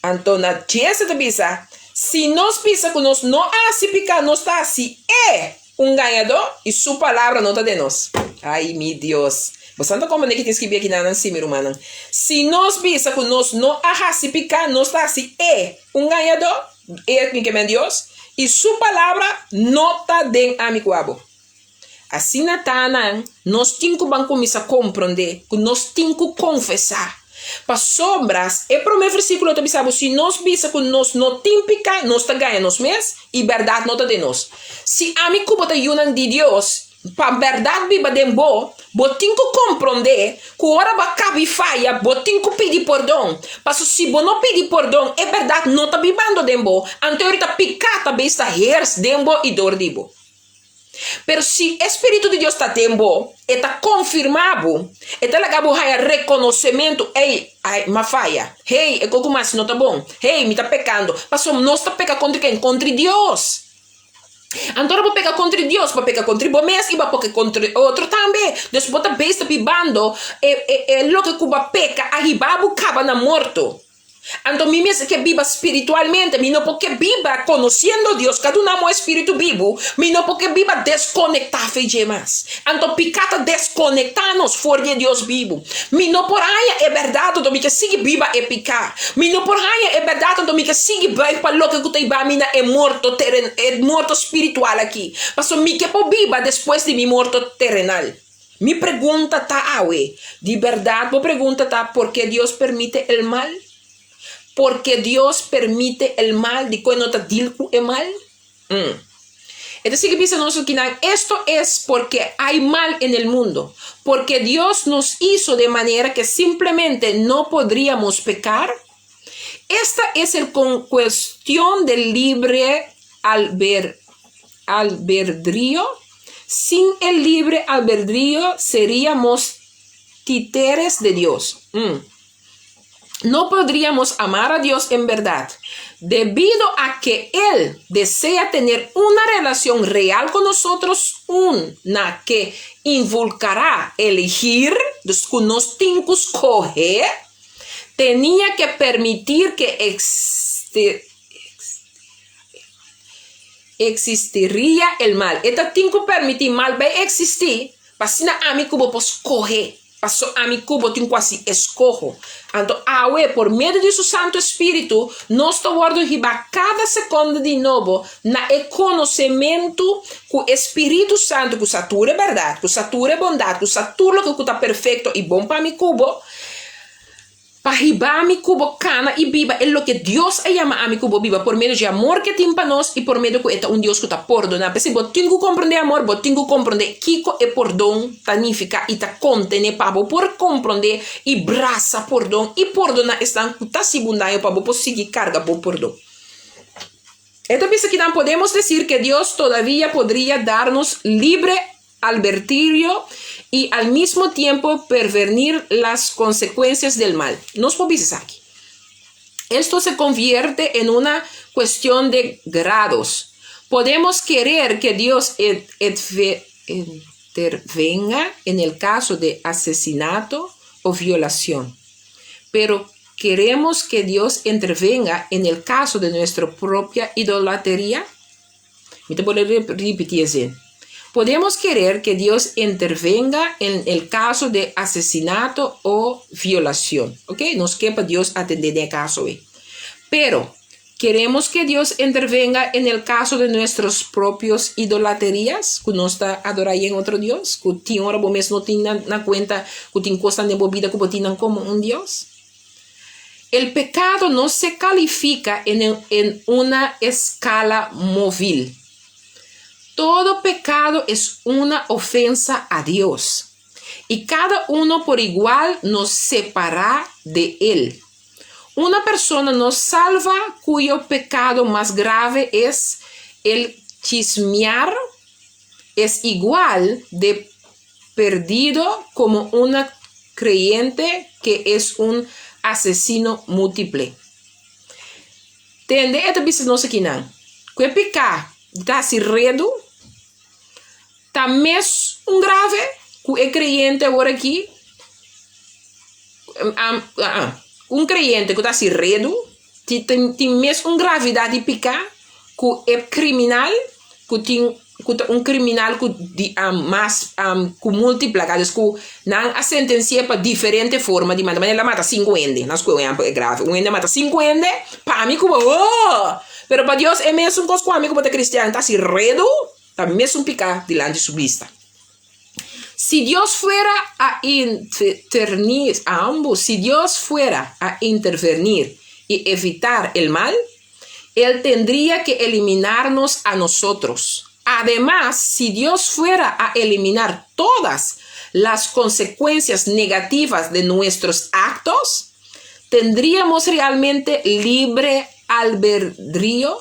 Anto na dies e ta bisa, Si nos bisa ku nos no a hasi piká, nos ta hasi e un gañadó i su palabra no ta den nos. Ai, mi Dios! Boso ta komprendé ki tin skibí aki nan? Sí, mi rumannan. Si nos bisa ku nos no a hasi piká, nos ta hasi e un gañadó, e mi ke men Dios, i su palabra no ta den ami ku abo. Asina ta nan, nos tin ku ban kuminsá komprondé ku nos tin ku konfesá. Pasobra e promé versíkulo ta bisa bo, si nos bisa ku nos no tin piká, nos ta gaña nos mes i bèrdat no ta den nos. Si ami ku bo ta yunan di Dios, Pa bèrdat biba den bo, bo tin ku komprondé ku ora bo a kabi faya, bo tin ku pidi pordon. Paso si bo no pidi pordon, e bèrdat no ta bibando den bo, anto e ora ta piká ta bin sta hers den bo i dor di bo. Pero si e spiritu di Dios ta den bo, e ta konfirmá bo, e ta laga bo haña rekonosementu, Ey, ai, m'a faya. Hey, e kos ku m'a hasi no ta bon. Hey, mi ta pekando. Pasobra nos ta peka kontra ken? Kontra Dios. Anto ora bo peka kontra Dios, bo peka kontra bo mes i bo peka kontra otro tambe. Dus bo ta bes ta bibando e e e loke ku bo a peka a hiba bo kaba na morto. Anto mi mester ke biba spiritualmente, mi no por ke biba konosiendo Dios ku a duna mi un espiritu bibu, mi no por ke biba deskonektá fe dje mas. Anto piká ta deskonektá nos for di e Dios bibu. Mi no por haña e bèrdat anto mi ke sigui biba e piká. Mi no por haña e bèrdat anto mi ke sigui buig pa loke ku ta hiba mi na e morto teren, e morto spiritual aki. Pasobra mi ke por biba despues di mi morto terenal. Mi pregunta ta awe, di bèrdat bo pregunta ta, Por ke Dios permite el mal? Por ke Dios permite el mal? Dikon e no ta deal ku e mal? Mm. E ta sigui bisa nos akinan, Esto es porque hay mal en el mundo, porque Dios nos hizo de manera que simplemente no podríamos pecar. Esta es el con cuestión del libre alber albedrío. Sin el libre albedrío seríamos títeres de Dios. Mm. No podríamos amar a Dios en verdad, debido a que Él desea tener una relación real con nosotros, una que involucrará elegir, dus ku nos tin ku skohe, tenía que permitir que existiría el mal. E ta tin ku permití mal bai eksistí, pa asina ami ku bo por skohe. Paso ami ku bo tin ku hasi eskoho. Anto awe, por medio di su Santu Espíritu, nos ta wòrdu hibá kada sekonda di nobo na e konosementu ku e Spiritu Santu ku sa tur e bèrdat, ku sa tur e bondat, ku sa tur loke ku ta perfekto i bon pa mi ku bo, Pa hiba mi ku bo kana i biba e loke Dios a yama ami ku bo biba por medio dje amor ke tin pa nos i por medio ku e ta un Dios ku ta pordoná. P'esei bo tin ku komprondé amor, bo tin ku komprondé kiko e pordon ta nifiká i ta kontené pa bo por komprondé i brasa pordon i pordoná esnan ku ta hasi bo un daño pa bo por sigui karga bo pordon. E ta bisa kinan podemos decir que Dios todavia podria darnos libre albertirio y al mismo tiempo pervernir las consecuencias del mal. Nos por bisa esaki. Esto se convierte en una cuestión de grados. Podemos querer que Dios intervenga en el caso de asesinato o violación, pero queremos que Dios intervenga en el caso de nuestra propia idolatría? Mi ta bolbe ripití esei. Podemos querer que Dios intervenga en el caso de asesinato o violación. Ok, nos ke pa Dios atendé den e caso ei. Pero, queremos que Dios intervenga en el caso de nuestros propios idolaterías, ku nos ta adorá yen otro dios, ku tin ora bo mes no tin na na cuenta ku tin cosnan den bo bida ku bo tin nan como un dios? El pecado no se califica en en una escala movil. Todo pecado es una ofensa a Dios, y cada uno por igual nos separa de Él. Una persona no salva cuyo pecado mas grave es el chismear es igual de perdido como una creyente que es un asesino múltiple. Tende e ta bisa nos akinan, ku e piká di ta hasi redu ta mes un grave ku e kreyente awor aki, un kreyente ku ta hasi redu tin mes un gravidat di piká ku e kriminal ku tin ku ta un kriminal ku di mas ku multiplaka dus ku nan a sentensi'é pa diferente forma di mata manera el a mata sinku hende nan skohe un ehèmpel e grave un hende a mata sinku hende pa ami ku bo oh pero pa Dios e mesun kos ku ami ku bo ta kristian ta hasi redu ta mesun piká dilanti su bista si Dios fuera a intervenir ambos si Dios fuera a intervenir y evitar el mal El tendría que eliminarnos a nosotros. Ademas, si Dios fuera a eliminar todas las consecuencias negativas de nuestros actos, tendríamos realmente libre albedrío?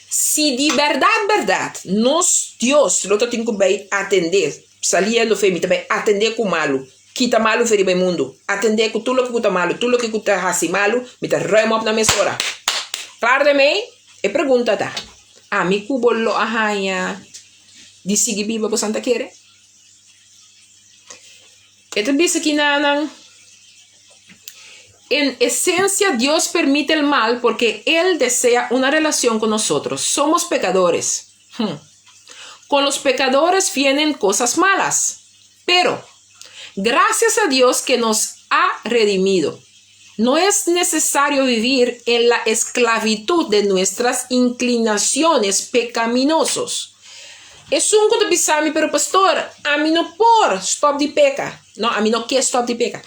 Si di berdad berdad nos Dios lo ta tin cu bay atende, saliendo fe mi ta bay atende cu malu, kita malu fe riba e mundo, atende cu tur loke cu ta malu, tur loke cu ta haci malu, mi ta ruim op na mesora. Klaar ermee? E pregunta ta, ami cu bo lo a haña di sigui biba bo santa kere? E ta bisa kinanan, En esencia Dios permite el mal porque Él desea una relación con nosotros. Somos pecadores. Hmm. Con los pecadores vienen cosas malas. Pero, gracias a Dios que nos ha redimido. No es necesario vivir en la esclavitud de nuestras inclinaciones pecaminosos. Esun ku ta bisa mi, Pero pastor, ami no por stòp di peka. No, ami no ke stòp di peka.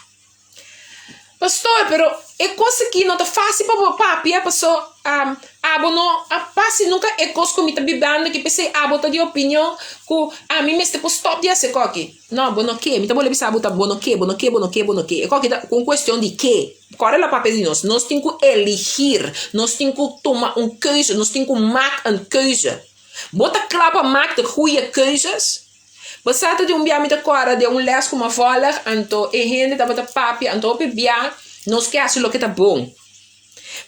Pastor, pero e kos aki no ta fásil pa bo papia, paso abo no a pasa nunka e kos ku mi ta bibando aki, p'esei abo ta di opinion ku ami mester por stòp di hasi e koki. No, bo no ke. Mi ta bolbe bisa bo ta bo no ke, bo no ke, bo no ke, bo no ke. E koki ta un kuestion di ke. Kòrda la papia di nos, nos tin ku eligir, nos tin ku tuma un keuze, nos tin ku mak un keuze. Bo ta kla pa mak de goeie keuzes? Bo sa ta di un bia mi ta kòrda den un lès ku mi a vòlg, anto e hende tabata papia, anto hopi bia nos ke hasi loke ta bon.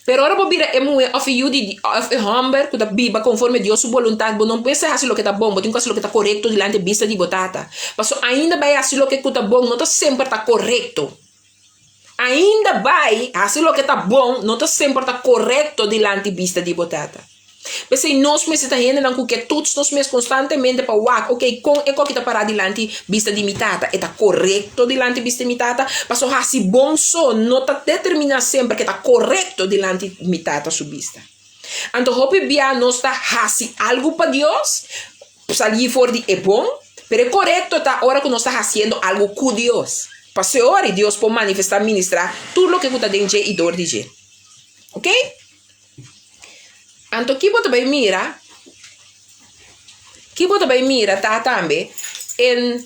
Pero ora bo bira e muhé òf e yu di òf e hòmber ku ta biba konforme Dios su boluntat, bo no mester hasi loke ta bon, bo tin ku hasi loke ta korekto dilanti bista di bo Tata. Pasobra ainda bai hasi loke ku ta bon no ta semper ta korekto. Ainda bai hasi loke ta bon no ta semper ta korekto dilanti bista di bo Tata. P'esei nos mester ta hendenan ku ke toets nos mes konstantemente pa wak, ok, kon e koki ta pará dilanti bista di mi Tata? E ta korekto dilanti bista di mi Tata? Pasobra hasi bon so no ta determiná semper ke ta korekto dilanti mi Tata su bista. Anto hopi bia nos ta hasi algu pa Dios, Salí for di e bon, pero e korekto ta ora ku nos ta hasiendo algu ku Dios. Pasobra Dios por manifestá, ministrá, tur loke ku ta den dje i dor di dje. Ok? Anto ki bo ta bai mira? Ki bo ta bai mira ta tambe en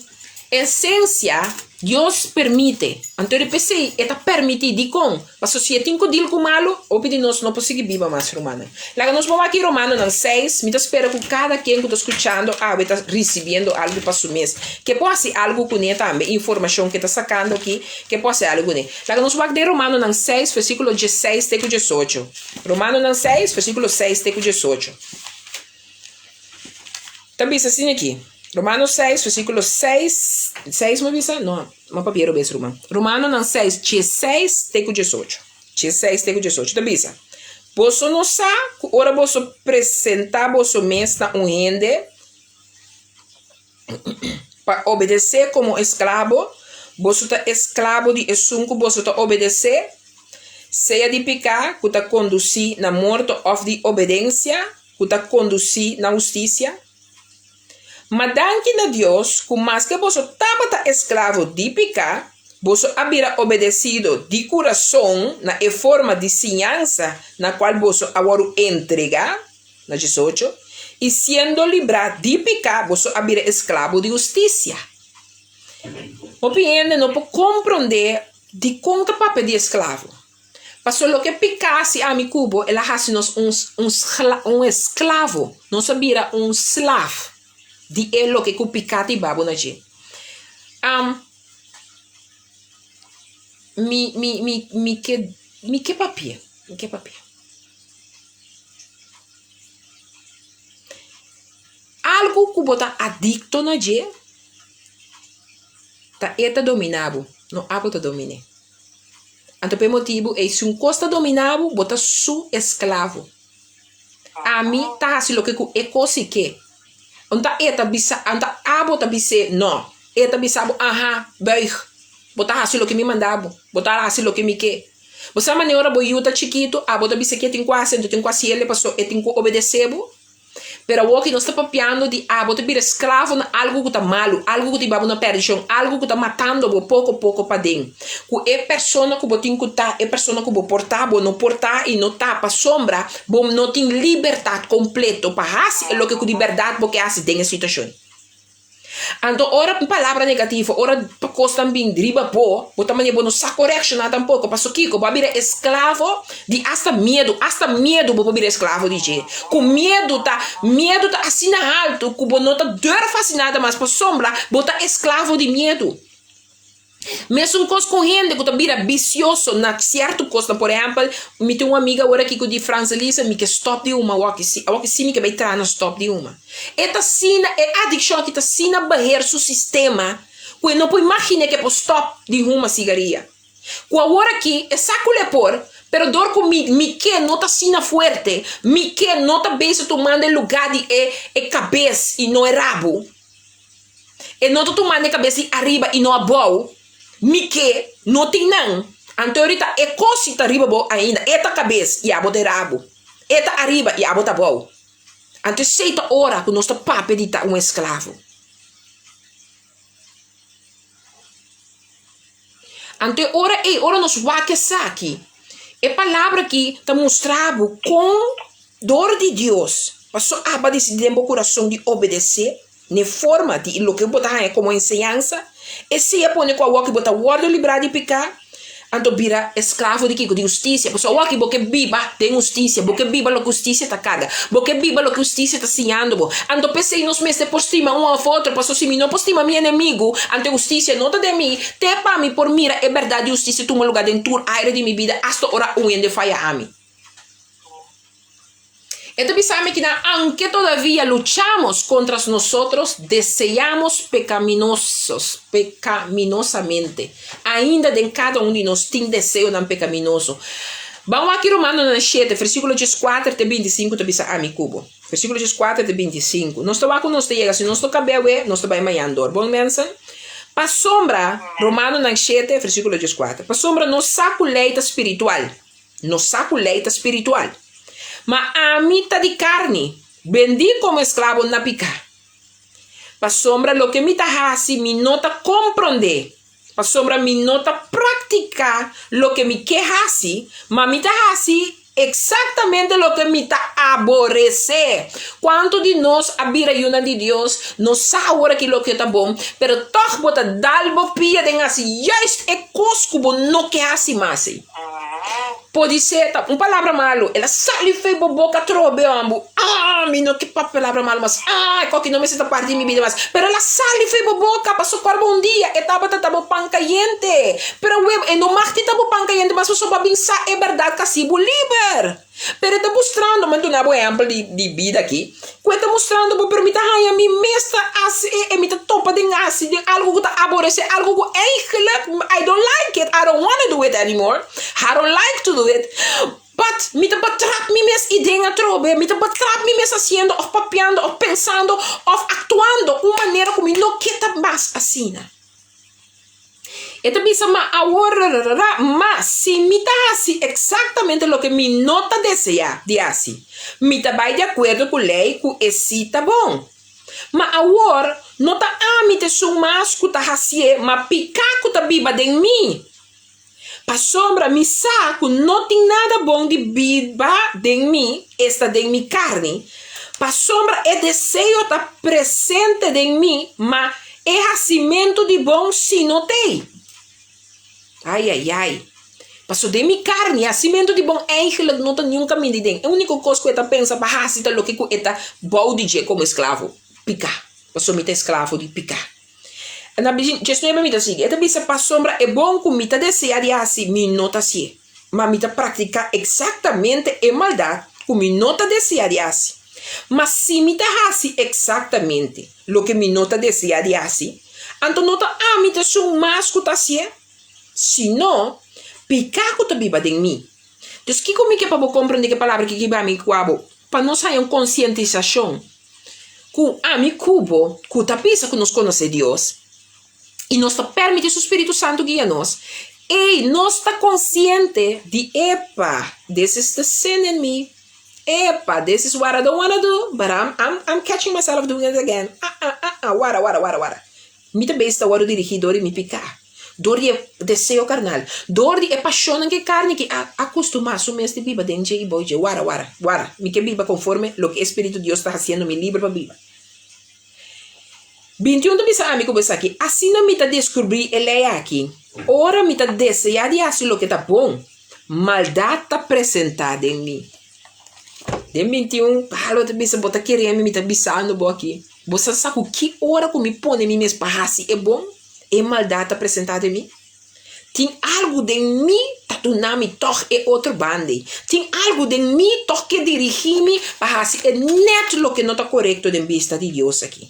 esensia Dios permite. Anto di p'esei e ta permití. Dikon? Pasobra si e tin ku dil ku malu, hopi di nos no por sigui biba mas, rumannan. Laga nos por wak Romanonan seis. Mi ta spera ku kada ken ku ta skuchando awe ta risibiendo algu pa su mes. Ke por hasi algu kuné tambe, informashon ke ta sakando aki, ke por hasi algu kuné. Laga nos wak den Romanonan seis, versíkulo diesseis te ku diesocho. Romanonan seis, versíkulo seis te ku diesocho. Ta bisa asina aki, Romanos seis, versíkulo seis, seis mi a bisa? No, mi a papia robes ruman. Romanonan seis, diesseis te ku diesocho. Diesseis te ku diesocho ta bisa, Boso no sa ku ora boso presentá boso mes na un hende pa obedesé komo esklabo, boso ta esklabo di esun ku boso ta obedesé, sea di piká ku ta kondusí na morto òf di obedensia ku ta kondusí na hustisia? Ma danki na Dios ku maske boso tabata esklavo di piká, boso a bira obedesido di kurason na e forma di siñansa na kual boso a wòrdu entregá, na diesocho, i siendo librá di piká boso a bira esklabo di hustisia. Hopi hende no por komprondé dikon ta papia di esklavo. Paso loke piká hasi ami ku bo, el a hasi nos un un un esklavo. Nos a bira un slaaf di e loke ku piká ta hiba bo na dje. Mi mi mi mi ke mi ke papia, mi ke papia. Algu ku bo ta adikto na dje, ta e ta dominá bo, no abo ta domin'é. Anto p'e motibu ei, si un kos ta dominá bo, bo ta su esklavo. Ami ta hasi loke ku e kos i ke. Anta e ta bisa, anta abo ta bis'é no. E ta bisa bo, aha, buig. Bo ta hasi loke mi manda bo. Bo ta hasi loke mi ke. Bo sa manera ora bo yu ta chikitu, abo ta bisa ke e tin ku hasi, anto e tin ku hasi el pasobra e tin ku obedesé bo. Pero awoki nos ta papiando di abo ta bira esklavo na algu ku ta malu, algu ku ta hiba bo na perdishon, algu ku ta matando bo poko poko paden. Ku e persona ku bo tin ku ta, e persona ku bo por ta, bo no por ta i no ta pasobra bo no tin libertat kompleto pa hasi e loke ku di bèrdat bo ke hasi den e situashon. Anto ora un palabra negativo, ora kosnan bin riba bo, bo ta manera bo no sa kon reakshoná tampoko. Paso kiko? Bo a bira esklavo di asta miedu, asta miedu bo por bira esklavo di dje. Ku miedu ta, miedu ta asina haltu ku bo no ta durf hasi nada mas pasobra bo ta esklavo di miedu. Mesun kos ku hende ku ta bira bisioso na sierto kosnan. Por ehèmpel, mi tin un amiga awor aki ku di Franselisa, mi ke stòp di huma awor si, awor si mi ke bai traha na stòp di huma. E ta asina, e adikshon aki ta asina beheer su sistema ku e no por imaginá ke por stòp di huma sigaria. Ku awor aki e sa ku lo e por, pero dor ku mi mi ke no ta asina fuerte, mi ke no ta bezig tumando e lugá di e e kabes i no e rabu. E no ta tumando e kabes di ariba i no abou. Mi ke no tin nan. Anto orita e kos si ta riba bo ainda. E ta kabes i abo ta e rabu. E ta ariba i abo ta abou. Anto esei ta ora ku nos ta papia di ta un esklavo. Anto e ora ei, ora nos wak esaki, e palabra aki ta mustra bo kon dor di Dios, paso aba disidi den bo kurason di obedesé n'e forma di loke bo ta haña komo enseñansa, esei a pone ku awor bo ta wòrdu librá di piká, anto bira esklavo di kiko? Di hustisia. Pasobra awor bo ke biba den hustisia, bo ke biba loke hustisia ta karga, bo ke biba loke hustisia ta siñando bo. Anto p'esei nos mester por stima un òf otro, pasobra si mi no por stima mi enemigu, anto e hustisia no ta den mi, te pa mi por mira e bèrdat di hustisia tuma lugá den tur aire di mi bida asta ora un hende faya ami. E ta bisa mi kinan, Aunke todavia luchamos contra nosotros deseamos pecaminosos, pecaminosamente, ainda den cada un di nos tin deseonan pecaminoso. Ban wak Romanonan shete, versículo dieskuater te bintisinku ta bisa ami ku bo. Versículo dieskuater te bintisinku. Nos ta wak ku nos ta yega, si nos no kab'é awe, nos ta bai mañan dor. Bon mensen? Pasobra, Romanonan shete, versículo dieskuater, pasobra nos sa ku lei ta spiritual. Nos sa ku lei ta spiritual. Ma ami ta di karni, bendí komo esklabo na piká. Pasobra loke mi ta hasi mi no ta komprondé, pasobra mi no ta praktiká loke mi ke hasi, ma mi ta hasi eksaktamente loke mi ta aboresé. Kuantu di nos a bira yunan di Dios, nos sa awor aki loke ta bon, pero tòg bo ta dal bo pia den hasi juist e kos ku bo no ke hasi mas ei. Podisé ta un palabra malu, el a sali fei bo boka atrobe hombu. Ah, mi no ke papia palabra malu mas. Ah, e koki no mester ta parti di mi bida mas. Pero el a sali fei bo boka, pasobra kòrda un dia e tabata ta bo pan kayente. Pero awe e no mag di ta bo pan kayente mas pasobra bo a bin sa e bèrdat ku a hasi bo liber. Pero e ta mustrando, mi a duna bo ehèmpel di di bida aki, ku e ta mustrando bo, pero mi ta haña mi mes ta hasi e, mi ta topa den hasi den algu ku ta aboresé, algu ku eigentlik I don't like it, I don't wanna do it anymore, I don't like to do it, but mi ta betrap mi mes i den atrobe, mi ta betrap mi mes hasiendo òf papiando òf pensando òf aktuando un manera ku mi no ke ta mas asina. E ta bisa, Ma awor, rararara, ma si mi ta hasi eksaktamente loke mi no ta deseá di hasi, mi ta bai di akuerdo ku lei ku e sí ta bon. Ma awor, no ta ami ta esun mas ku ta hasié, ma piká ku ta biba den mi. Pasobra mi sa ku no tin nada bon di biba den mi, esta den mi karni, pasobra e deseo ta presente den mi, ma e hasimentu di bon sí no t'ei. Ai, ai, ai. Pasobra den mi karni, hasimentu di bon eigenlik no ta niun kaminda ei den. E úniko kos ku e ta pensa pa hasi ta loke ku e ta bou di dje komo esklavo, piká. Pasobra mi ta esklavo di piká. Na diesnuebe mi ta sigui, e ta bisa, Pasobra e bon ku mi ta deseá di hasi, mi no ta hasié, ma mi ta praktiká eksaktamente e maldat ku mi no ta deseá di hasi. Ma si mi ta hasi eksaktamente loke mi no ta deseá di hasi, anto no ta ami ta esun mas ku ta hasié, sino piká ku ta biba den mi. Dus kiko mi ke pa bo komprendé ku e palabra aki kiba mi ku abo? Pa nos haña un konsientisashon. Ku ami ku bo ku ta bisa ku nos konosé Dios i nos ta permití su spiritu santu guia nos, ei nos ta konsiente di, Epa, this is the sin in me. Epa, this is what I don't wanna do, but I'm, I'm, I'm catching myself doing it again. Ah, ah, ah, ah, wara, wara, wara, wara. Mi ta bes ta wòrdu dirigí dor di mi piká, dor di e deseo karnal, dor di e pashonnan ku e karni ki a akustumá su mes di biba den dje i bou dje. Wara, wara, wara. Mi ke biba konforme loke e Spiritu Dios ta hasiendo mi liber pa biba. 21 ta bisa ami ku bo esaki, Asina mi ta deskubrí e lei aki, ora mi ta deseá di hasi loke ta bon, maldat ta presentá den mi. Den 21, Pablo ta bisa, Bo ta kere mi, mi ta bisando bo aki. Bo sa sa ku ki ora ku mi pone mi mes pa hasi e bon, e maldat ta presentá den mi? Tin algu den mi ta duna mi tòg e otro banda ei. Tin algu den mi tòg ke dirigí mi pa hasi e nèt loke no ta korekto den bista di Dios aki.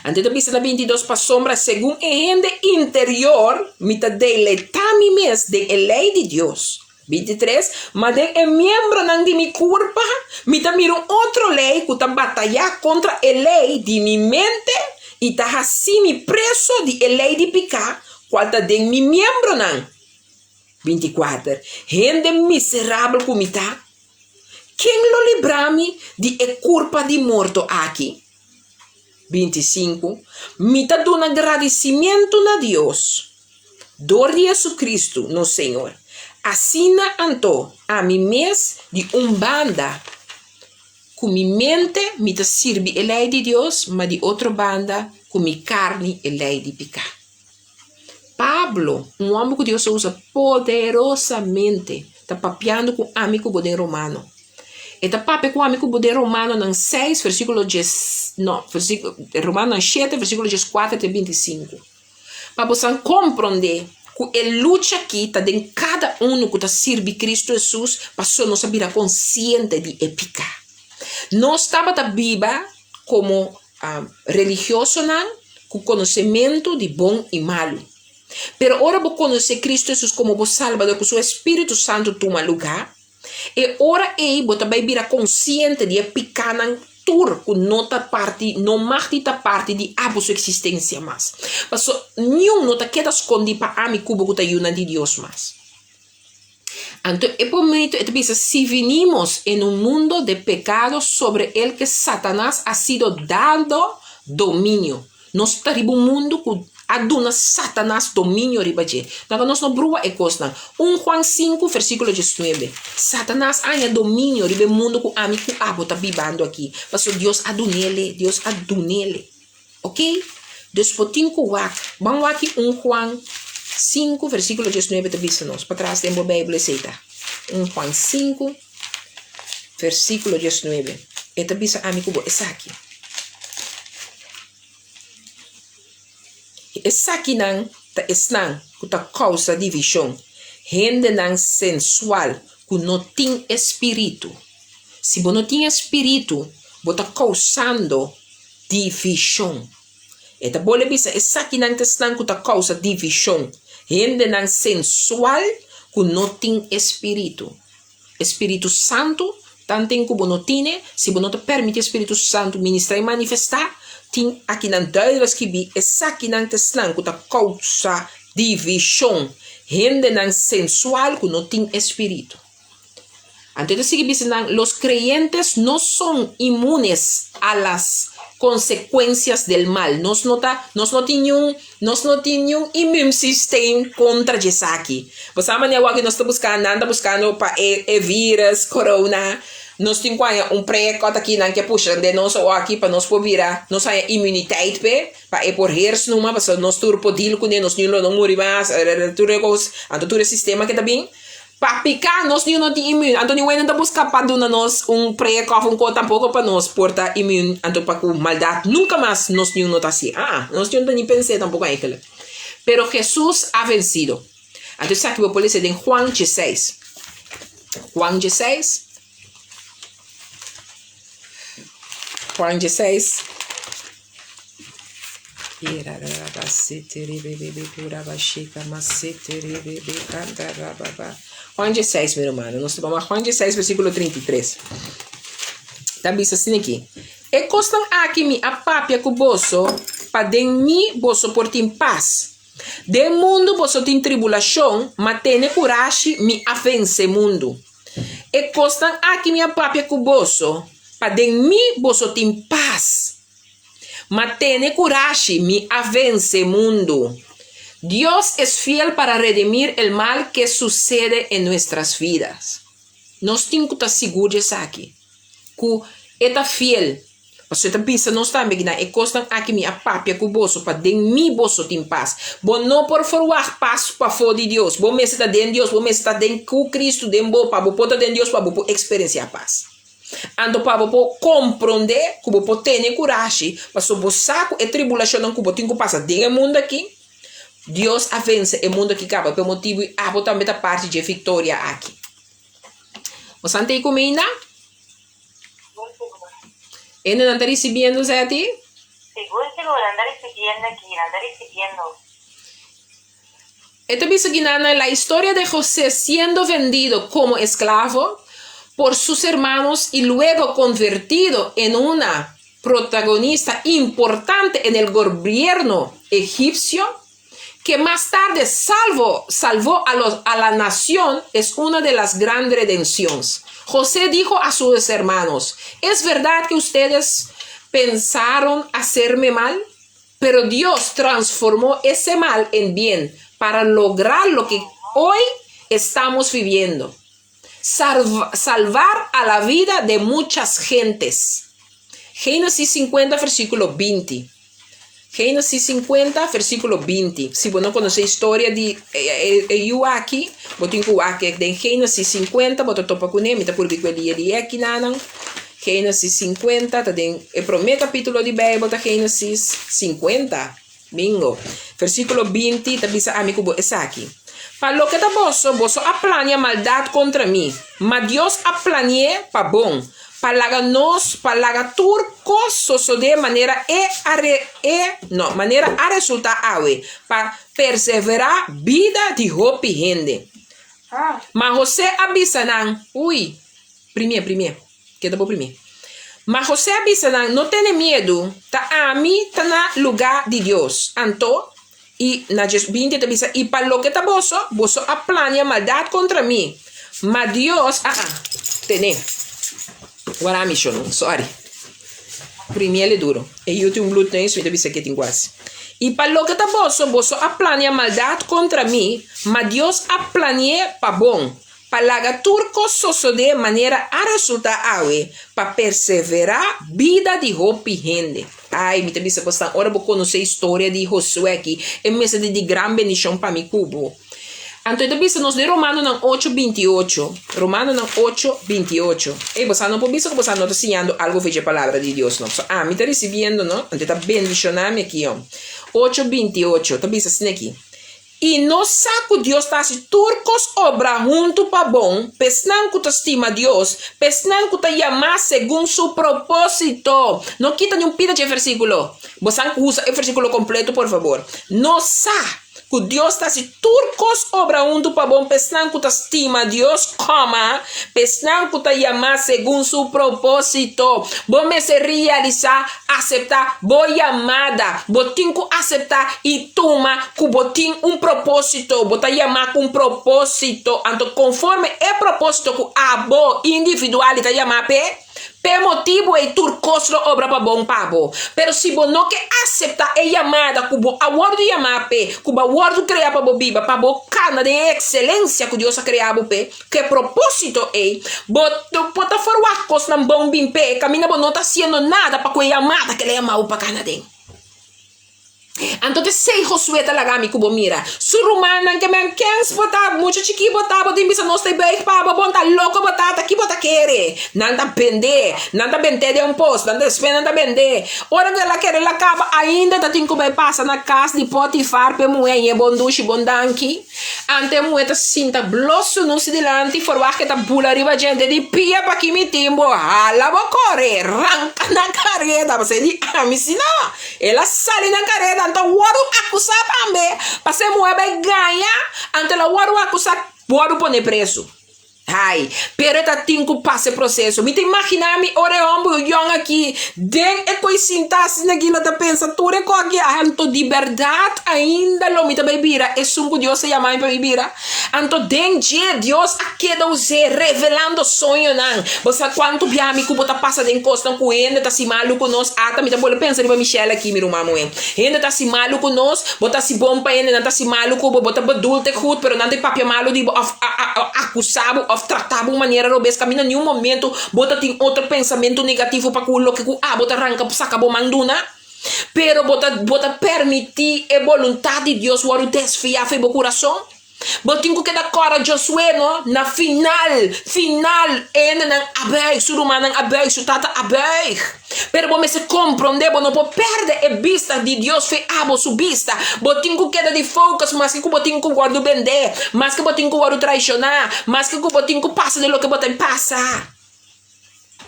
Anto e ta bisa na 22, Pasobra segun e hende interior mi ta deleitá mi mes den e lei di Dios. 23, Ma den e miembronan di mi kurpa mi ta mira un otro lei ku ta batayá kontra e lei di mi mente i ta hasi mi preso di e lei di piká kual ta den mi miembronan. 24, Hende miserabel ku mi ta! Ken lo libra mi di e kurpa di morto aki? 25, Mi ta duna gradisimentu na Dios dor di Jesucristo nos Señor. Asina anto, ami mes di un banda, ku mi mente mi ta sirbi e lei di Dios, ma di otro banda, ku mi karni e lei di piká. Pablo, un hòmber ku Dios a usa poderosamente, ta papiando ku ami ku bo den Romano. E ta papia ku ami ku bo den Romanonan seis, versíkulo djes, no, versíkulo, Romanonan shete, versíkulo djeskuater te bintisinku. Pa bosan komprondé ku e lucha akí ta den kada unu ku ta sirbi Kristu Hesus, pasobra nos a bira konsiente di e piká. Nos tabata biba komo religiosonan ku konosementu di bon i malu. Pero ora bo konosé Kristu Hesus komo bo Salbador ku su Espíritu Santu tuma lugá, E ora ei bo ta bai bira konsiente di e pikánan tur ku no ta parti, no mag di ta parti di abo su eksistensia mas. Paso niun no ta keda skondí pa ami ku bo ku ta yunan di Dios mas. Anto e momento e ta bisa, Si vinimos en un mundo de pecado sobre el que Satanás ha sido dado dominio. Nos ta riba un mundu ku a duna Satanas dominio riba dje. Laga nos no brua e kosnan. Un Juan sinku, versíkulo diesnuebe. Satanas a haña dominio riba e mundu ku ami ku abo ta bibando aki, pasobra Dios a dun'ele, Dios a dun'ele. Oke? Dus bo tin ku wak. Ban wak ki un Juan sinku, versíkulo diesnuebe ta bisa nos. Patras den bo Beibel esei ta. Un Juan sinku, versíkulo diesnuebe. E ta bisa ami ku bo esaki. Esakinan ta esnan ku ta kousa divishon, hendenan sensual ku no tin e spiritu. Si bo no tin e spiritu, bo ta kousando divishon. E ta bolbe bisa, Esakinan ta esnan ku ta kousa divishon, hendenan sensual ku no tin e spiritu. E Spiritu Santu, tanten ku bo no tine, si bo no ta permiti e Spiritu Santu ministrá i manifestá, tin akinan duidelijk skibí, esakinan ta esnan ku ta kousa divishon, hendenan sensual ku no tin e Spiritu. Anto e ta sigui bisa nan, Los creyentes no son inmunes a las consecuencias del mal. Nos no ta, nos no tin niun Nos no tin niun immuunsysteem kontra djesaki. Bo sa manera wak nos ta buska, nan ta buskando pa e e virus corona, nos tin ku haña un prekòt aki nan ke pusha den nos awaki pa nos por bira, nos haña immuniteit p'e, pa e por heers numa, pasobra nos tur por deal kuné, nos niun lo no muri mas, tur e kos, anto tur e sistema ke ta bin. Pa piká nos niun no tin immuun, anto niun wende no ta buska pa duna nos un prek òf un kos tampoko pa nos por ta immuun, anto pa ku maldat nunka mas nos niun no ta hasié. Aa, nos niun no ta ni pens'é tampoko eigenlijk. Pero Hesus a vensido. Anto esaki bo por lesa den Juan dieseis. Juan dieseis. Juan dieseis. Juan dieseis, mi rumannan. Nos ta tuma Juan dieseis, versíkulo 33. Ta bisa asina aki, E kosnan aki mi a papia ku boso, pa den mi boso por tin pas. Den mundu boso tin tribulashon, ma tene kurashi, mi a vense mundu. E kosnan aki mi a papia ku boso, pa den mi boso tin pas. Ma tene kurashi, mi a vense mundu. Dios es fiel para redimir el mal ke susede en nuestras vidas. Nos tin ku ta sigur di esaki, ku E ta fiel. Pasobra e ta bisa nos tambe ku na e kosnan aki mi a papia ku boso, pa den mi boso tin pas. Bo no por ferwagt pas pafó di Dios. Bo mester ta den Dios, bo mester ta den ku Kristu den bo pa bo por ta den Dios, pa bo por eksperensiá pas. Anto pa bo por komprondé ku bo por tene kurashi, pasobra bo sa ku e tribulashonnan ku bo tin ku pasa den e mundu aki, Dios a vense e mundu aki kaba. Pa e motibu ei abo tambe ta parti dje viktoria aki. Bo sa ntei kuminda? Ende nan ta risibiendo, Zeti? Sigur, sigur, nan ta risibiendo aki, nan ta risibiendo. E ta bisa guinana la historia de José siendo vendido como esclavo por sus hermanos y luego convertido en una protagonista importante en el gobierno egipcio, que mas tarde salvo, salvó a, los, a la nación, es una de las grandes redenciones. José dijo a sus hermanos, ¿es verdad que ustedes pensaron hacerme mal? Pero Dios transformó ese mal en bien para lograr lo que hoy estamos viviendo. Salvar a la vida de muchas gentes. Génesis 50, versíkulo 20. Génesis 50, versíkulo 20. Si bo no konosé historia di e yu aki, bo tin ku wak den Génesis 50, bo ta topa kuné. Mi ta purbi ku e lia di e akinanan. Génesis 50 ta den e promé kapítulo di Beibel ta Génesis 50. Bingo. Versíkulo 20 ta bisa ami ku bo esaki, Pa loke ta boso, boso a plania maldat kontra mi, ma Dios a plani'é pa bon, pa laga nos, pa laga tur kos sosodé manera e a re, e, no, manera a resultá awe, pa perseverá bida di hopi hende. Ma José a bisa nan, Ui, primié, primié. Keda bo primé. Ma José a bisa nan, No tene miedu, ta ami ta na lugá di Dios. Anto, i na djes 20 ta bisa, I pa loke ta boso, boso a plania maldat kontra mi, ma Dios a, a, tene. Wara mi shon, sorry. Primié le duro. E yu tin un bloedneus, mi ta bisa ke tin kuasi. I pa loke ta boso, boso a plania maldat kontra mi, ma Dios a plani'é pa bon, Pa laga tur kos sosodé manera a resultá awe, pa perseverá bida di hopi hende. Ai, mi ta bisa bo stan, ora bo konosé historia di Josué aki, e mester di di gran bendishon pa mi ku bo. Anto e ta bisa nos den Romanonan ocho 28, Romanonan ocho 28. Ey, bo sa no por bisa ku bo sa no ta siñando algu for dje Palabra di Dios no. So ami ta risibiendo no, anto e ta bendishoná mi aki, oh. Ocho 28 ta bisa asina aki. I nos sa ku Dios ta hasi tur kos obra huntu pa bon pa esnan ku ta stima Dios, pa esnan ku ta yamá segun su propósito. No kita niun pida dje versíkulo. Bo san usa e versíkulo kompleto, por fabor. Nos sa ku Dios ta hasi tur kos obra huntu pa bon pa esnan ku ta stima Dios, kòma, pa esnan ku ta yamá segun su propósito. Bo mester realisá Aseptá bo yamada. Bo tin ku aseptá i tuma ku bo tin un propósito. Bo ta yamá ku un propósito. Anto konforme e propósito ku abo individual i ta yamá p'e, p'e motibu ei tur kos lo obra pa bon pa bo. Pero si bo no ke aseptá e yamada ku bo a wòrdu yamá p'e, ku bo a wòrdu kreá pa bo biba, pa bo kana den e ekselensia ku Dios a kreá bo p'e, Ku e propósito ei, bo por ta forwagt kosnan bon bin p'e kaminda bo no ta hasiendo nada pa ku e yamada ku el a yama bo pa kana den. Anto t'esei Josué ta laga mi ku bo mira. Su rumannan ke men, Kens bo ta? Mucha chikí bo ta, bo tin bisa nos ta e buig pa bo, bon ta loko bo ta, ta ki bo ta kere? Nan ta bend'é, nan ta bent'é den un pos, nan ta despues nan ta bend'é. Ora ku el a kere el a kaba, ainda ta tin ku bai pasa na kas di Potifar p'e muhé hañ'é bon dushi, bon danki. Ante e muhé ta sinta blo su nus dilanti forwag ke ta bula riba djente di pia pa ki mi tin bo hala bo kore ranka na kareda pasé di ami si no el a sali na kareda anto wòrdu akusá tambe pasé e muhé bai gaña anto el a wòrdu akusá wòrdu pone presu. Hai, pero e ta tin ku pasa e proseso. Mi ta imaginá mi ora e hòmber yòn aki den e koi sintá asina aki lo ta pensa tur e kos aki anto di bèrdat ainda lo mi ta bai bira esun ku Dios a yama mi pa mi bira? Anto den dje Dios a keda us'é revelando soñonan. Bo sa kuantu bia mi ku bo ta pasa den kosnan ku hende ta hasi malu ku nos? Ata mi ta bolbe pensa riba Michelle aki mi ruman muhé. Hende ta hasi malu ku nos, bo ta hasi bon pa hende, nan ta hasi malu ku bo, bo ta bedul te goed, pero nan ta papia malu di bo òf akusá bo òf tratá bo un manera robes. Kaminda niun momento bo ta tin otro pensamentu negativo pa ku loke ku abo ta ranka saka bo man duna. Pero bo ta bo ta permití e boluntat di Dios wòrdu desviá for bo kurason? Bo tin ku keda kòrda Josué, no? Na final, final, e hendenan a bùig, su rumannan a bùig, su tata a bùig. Pero bo mester komprondé, bo no por pèrdè e bista di Dios fe abo su bista. Bo tin ku keda di focus maske ku bo tin ku wòrdu bendé, maske bo tin ku wòrdu traishoná, maske ku bo tin ku pasa den loke bo ta pasa.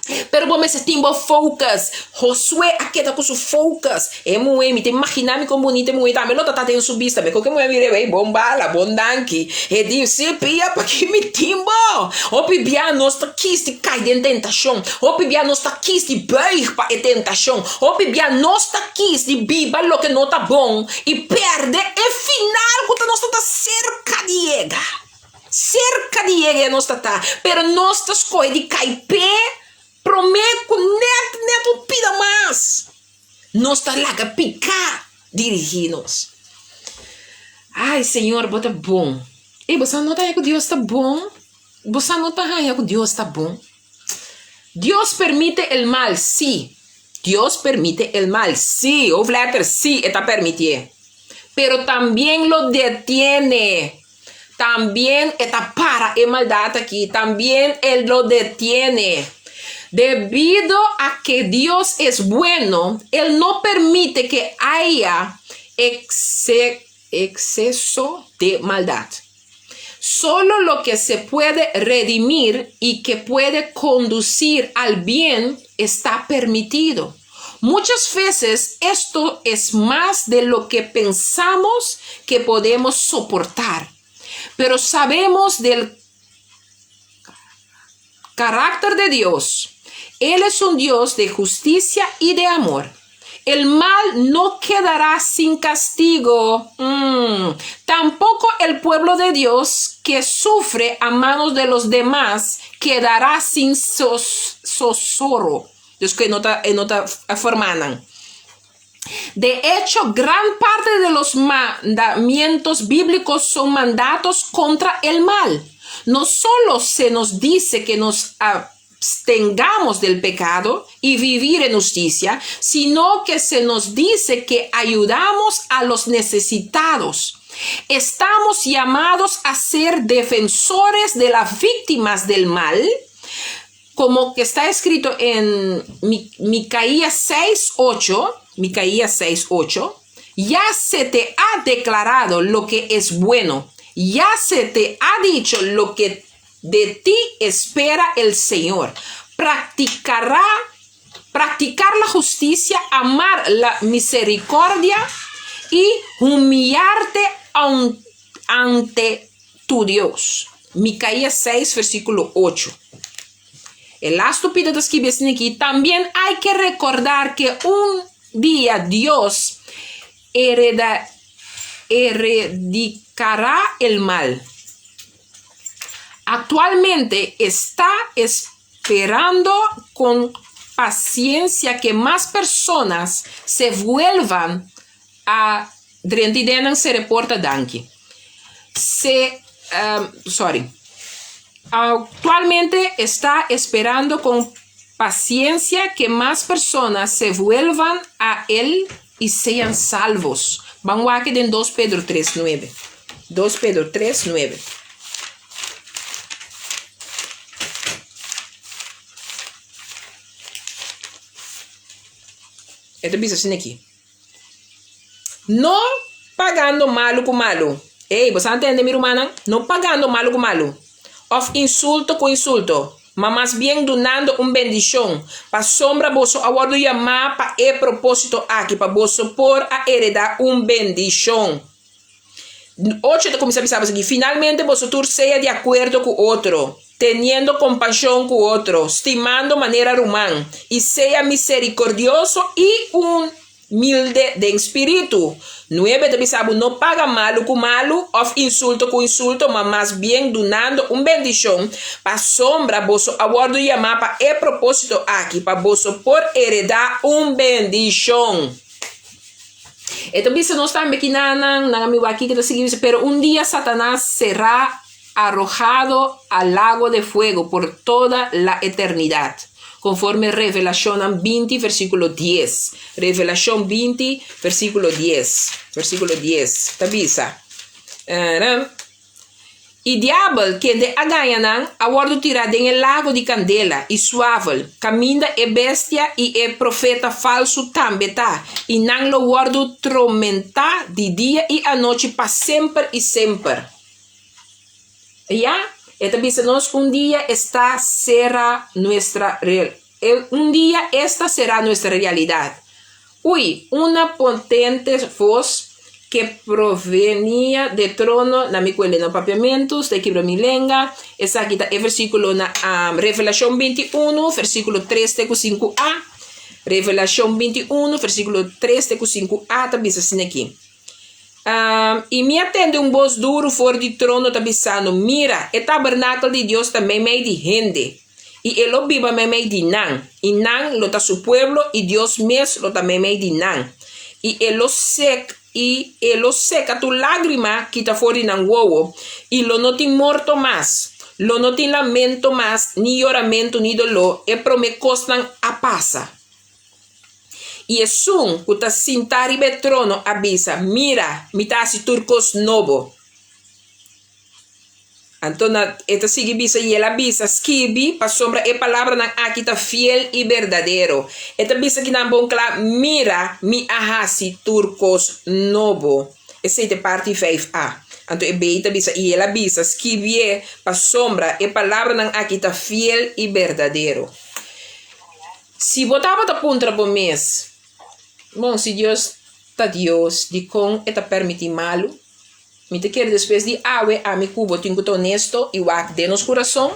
Pero bo mester tin bo focus. Josué a keda ku su focus. E muhé, mi ta imaginá mi kon bunita e muhé ta. Mi lo ta ta den su bista. Mi koke muhé mira ei, bon bala, bon danki. E di, sí, pia, paki mi tin bo? Hopi bia nos ta kis di kai den tentashon. Hopi bia nos ta kis di buig pa e tentashon. Hopi bia nos ta kis di biba loke no ta bon i pèrdè e final ku ta nos ta ta serka di yega. Serka di yega ya nos ta ta, pero nos ta skohe di kai p'e promé ku nèt nèt un pida mas. Nos ta laga piká dirigí nos. Ai, Señor, bo ta bon. Ey, bo sa no ta haña ku Dios ta bon? Bo sa no ta haña ku Dios ta bon? Dios permite el mal, sí. Dios permite el mal, sí. Hoofdletter, sí, e ta permitié. Pero tambien lo detiene. Tambien e ta para e maldat aki, tambien el lo detiene. Debido a ke Dios es bueno, el no permite ke haya exceso de maldat. Solo lo ke se puede redimir y ke puede conducir al bien está permitido. Muchas veces esto es mas de lo que pensamos que podemos soportar, pero sabemos del carácter de Dios. Él es un Dios de justicia y de amor. El mal no quedará sin castigo. Mm. Tampoco el pueblo de Dios que sufre a manos de los demás quedará sin socorro. Dus ku e no ta e no ta forma nan. De hecho, gran parte de los mandamientos bíblicos son mandatos contra el mal. No solo se nos dice que nos abstengamos del pecado y vivir en justicia, sino que se nos dice que ayudamos a los necesitados. Estamos llamados a ser defensores de las víctimas del mal, Como que está escrito en Micaías 6, 8, Micaías 6, 8, ya se te ha declarado lo que es bueno, ya se te ha dicho lo que de ti espera el Señor. Practicará, practicar la justicia, amar la misericordia y humillarte ante tu Dios. Micaías 6, versículo 8. E lastu pida ta skibi asina aki, También hay que recordar que un dia Dios hereda, eredicará el mal. Actualmente está esperando con paciencia que más personas se vuelvan a drenta i den nan sere porta danki. Se sorry. Actualmente está esperando con paciencia que mas personas se vuelvan a el y sean salvos. Ban wak den dos Pedro tres nuebe. Dos Pedro tres nuebe. E ta bisa asina aki. No pagando malu ku malu. Ey, bo sa tende mi rumannan? No pagando malu ku malu, òf insulto ku insulto, ma mas bien dunando un bendishon, pasobra boso a wòrdu yamá pa e propósito aki, pa boso por a heredá un bendishon. Ocho ta kuminsá bisa bo esaki, Finalmente boso tur sea di akuerdo ku otro. Teniendo kompashon ku otro, stimando manera ruman, i sea miserikordioso i humilde den spiritu. Nuebe ta bisa bo no paga malu ku malu òf insulto ku insulto, ma mas bien dunando un bendishon, pasobra boso a wòrdu yamá pa e propósito aki, pa boso por heredá un bendishon. E ta bisa nos tambe ki nan nan amigu aki ku ta sigui bisa, Pero un dia Satanas será arrojado al lago de fuego por toda la eternidad, conforme Revelacionnan binti versículo dies. Revelacion binti versículo dies, versículo dies, ta bisa, I diabel, kende a gaña nan, a wòrdu tirá den e lago di kandela i suavel, kaminda e bestia i e profeta falsu tambe ta, i nan lo wòrdu tromentá di dia i anochi pa semper i semper. Ya, e ta bisa nos un dia esta sera nuestra real, un dia esta será nuestra realidad. Ui, una potente voz que provenía de trono na mi kuele na papiamentu, sta kibra mi lenga. Esaki ta e versíkulo na Revelashon 21, versíkulo 3 te ku 5a. Revelashon 21, versíkulo 3 te ku 5a ta bisa asina aki. I mi a tende un bos duru for di trono ta bisando, Mira, e tabernakel di Dios ta meimei di hende, i e lo biba meimei di nan, i nan lo ta su pueblo, i Dios mes lo ta meimei di nan. I e lo sek, i e lo seka tur lágrima kita for di nan wowo, i lo no tin morto mas, lo no tin lamento mas, ni yoramentu ni doló, e promé kosnan a pasa. I esun ku ta sintá riba e trono a bisa, Mira, mi ta hasi tur kos nobo. Anto na e ta sigui bisa, I el a bisa, Skibi, pasobra e palabranan aki ta fiel i berdadero. E ta bisa kinan bon kla, Mira, mi a hasi tur kos nobo. Esei ta e parti 5a. Anto e B ta bisa, I el a bisa, Skibié, pasobra e palabranan aki ta fiel i berdadero. Si bo tabata puntra bo mes, Bon, si Dios ta Dios, dikon e ta permití malu? Mi ta kere despues di awe ami ku bo tin ku ta onesto i wak den nos kurason,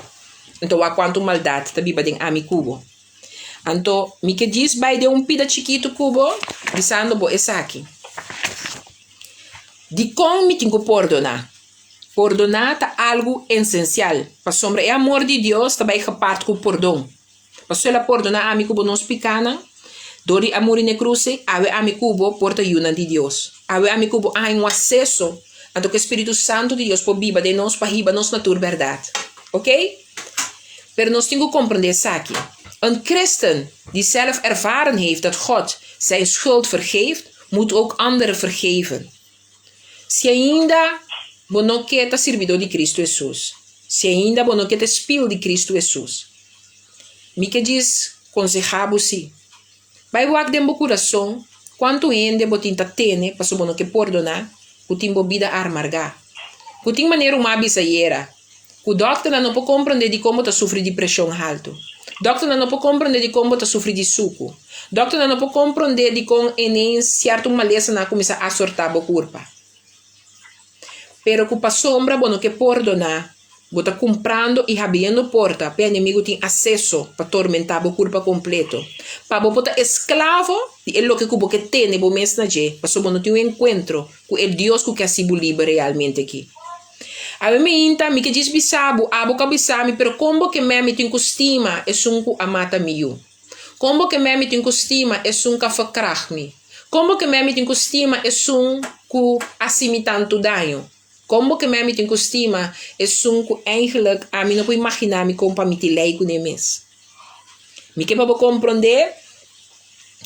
anto wak kuantu maldat ta biba den ami ku bo. Anto mi ke djis bai den un pida chikitu ku bo, bisando bo esaki, Dikon mi tin ku pordoná? Pordoná ta algu esensial, pasobra e amor di Dios ta bai gepart ku pordon. Pasobra el a pordoná ami ku bo nos pikánan, dor di a muri n'e krus ei, awe ami ku bo por ta yunan di Dios. Awe ami ku bo a haña un aseso, anto ku e Spiritu Santu di Dios por biba den nos pa hiba nos na tur bèrdat. Oké? Pero nos tin ku komprendé esaki, Un christen die zelf ervaren heeft dat God zijn schuld vergeeft, moet ook anderen vergeven. Si ainda bo no ke ta sirbidó di Kristu Hesus, si ainda bo no ke ta spil di Kristu Hesus, mi ke djis konsehá bo si, bai wak den bo kurason kuantu hende bo tin ta tene pasobra bo no ke pordoná ku tin bo bida armargá. Ku tin manera un a bisa ayera ku dòkternan no por komprondé dikon bo ta sufri di preshon haltu. Dòkternan no por komprondé dikon bo ta sufri di suku. Dòkternan no por komprondé dikon ineens sierto malesanan a kuminsá asortá bo kurpa. Pero ku pasobra bo no ke pordoná, bo ta kumprando i habriendo porta pa e enemigu tin aseso pa tormentá bo kurpa kompleto. Pa bo por ta esklavo di e loke ku bo ke tene bo mes na dje, pasobra bo no tin un enkuentro ku e Dios ku ke hasi bo liber realmente aki. Awe mi inta, mi ke djis bisa bo, abo ka bisa mi, pero kon bo ke mei mi tin ku stima esun ku a mata mi yu? Kon bo ke mei mi tin ku stima esun ku a verkracht mi? Kon bo ke mei mi tin ku stima esun ku a hasi mi tantu daño? Kon bo ke mei mi tin ku stima esun ku eigenlijk ami no por imagina mi kon pa mi tin lei kuné mes? Mi ke pa bo komprondé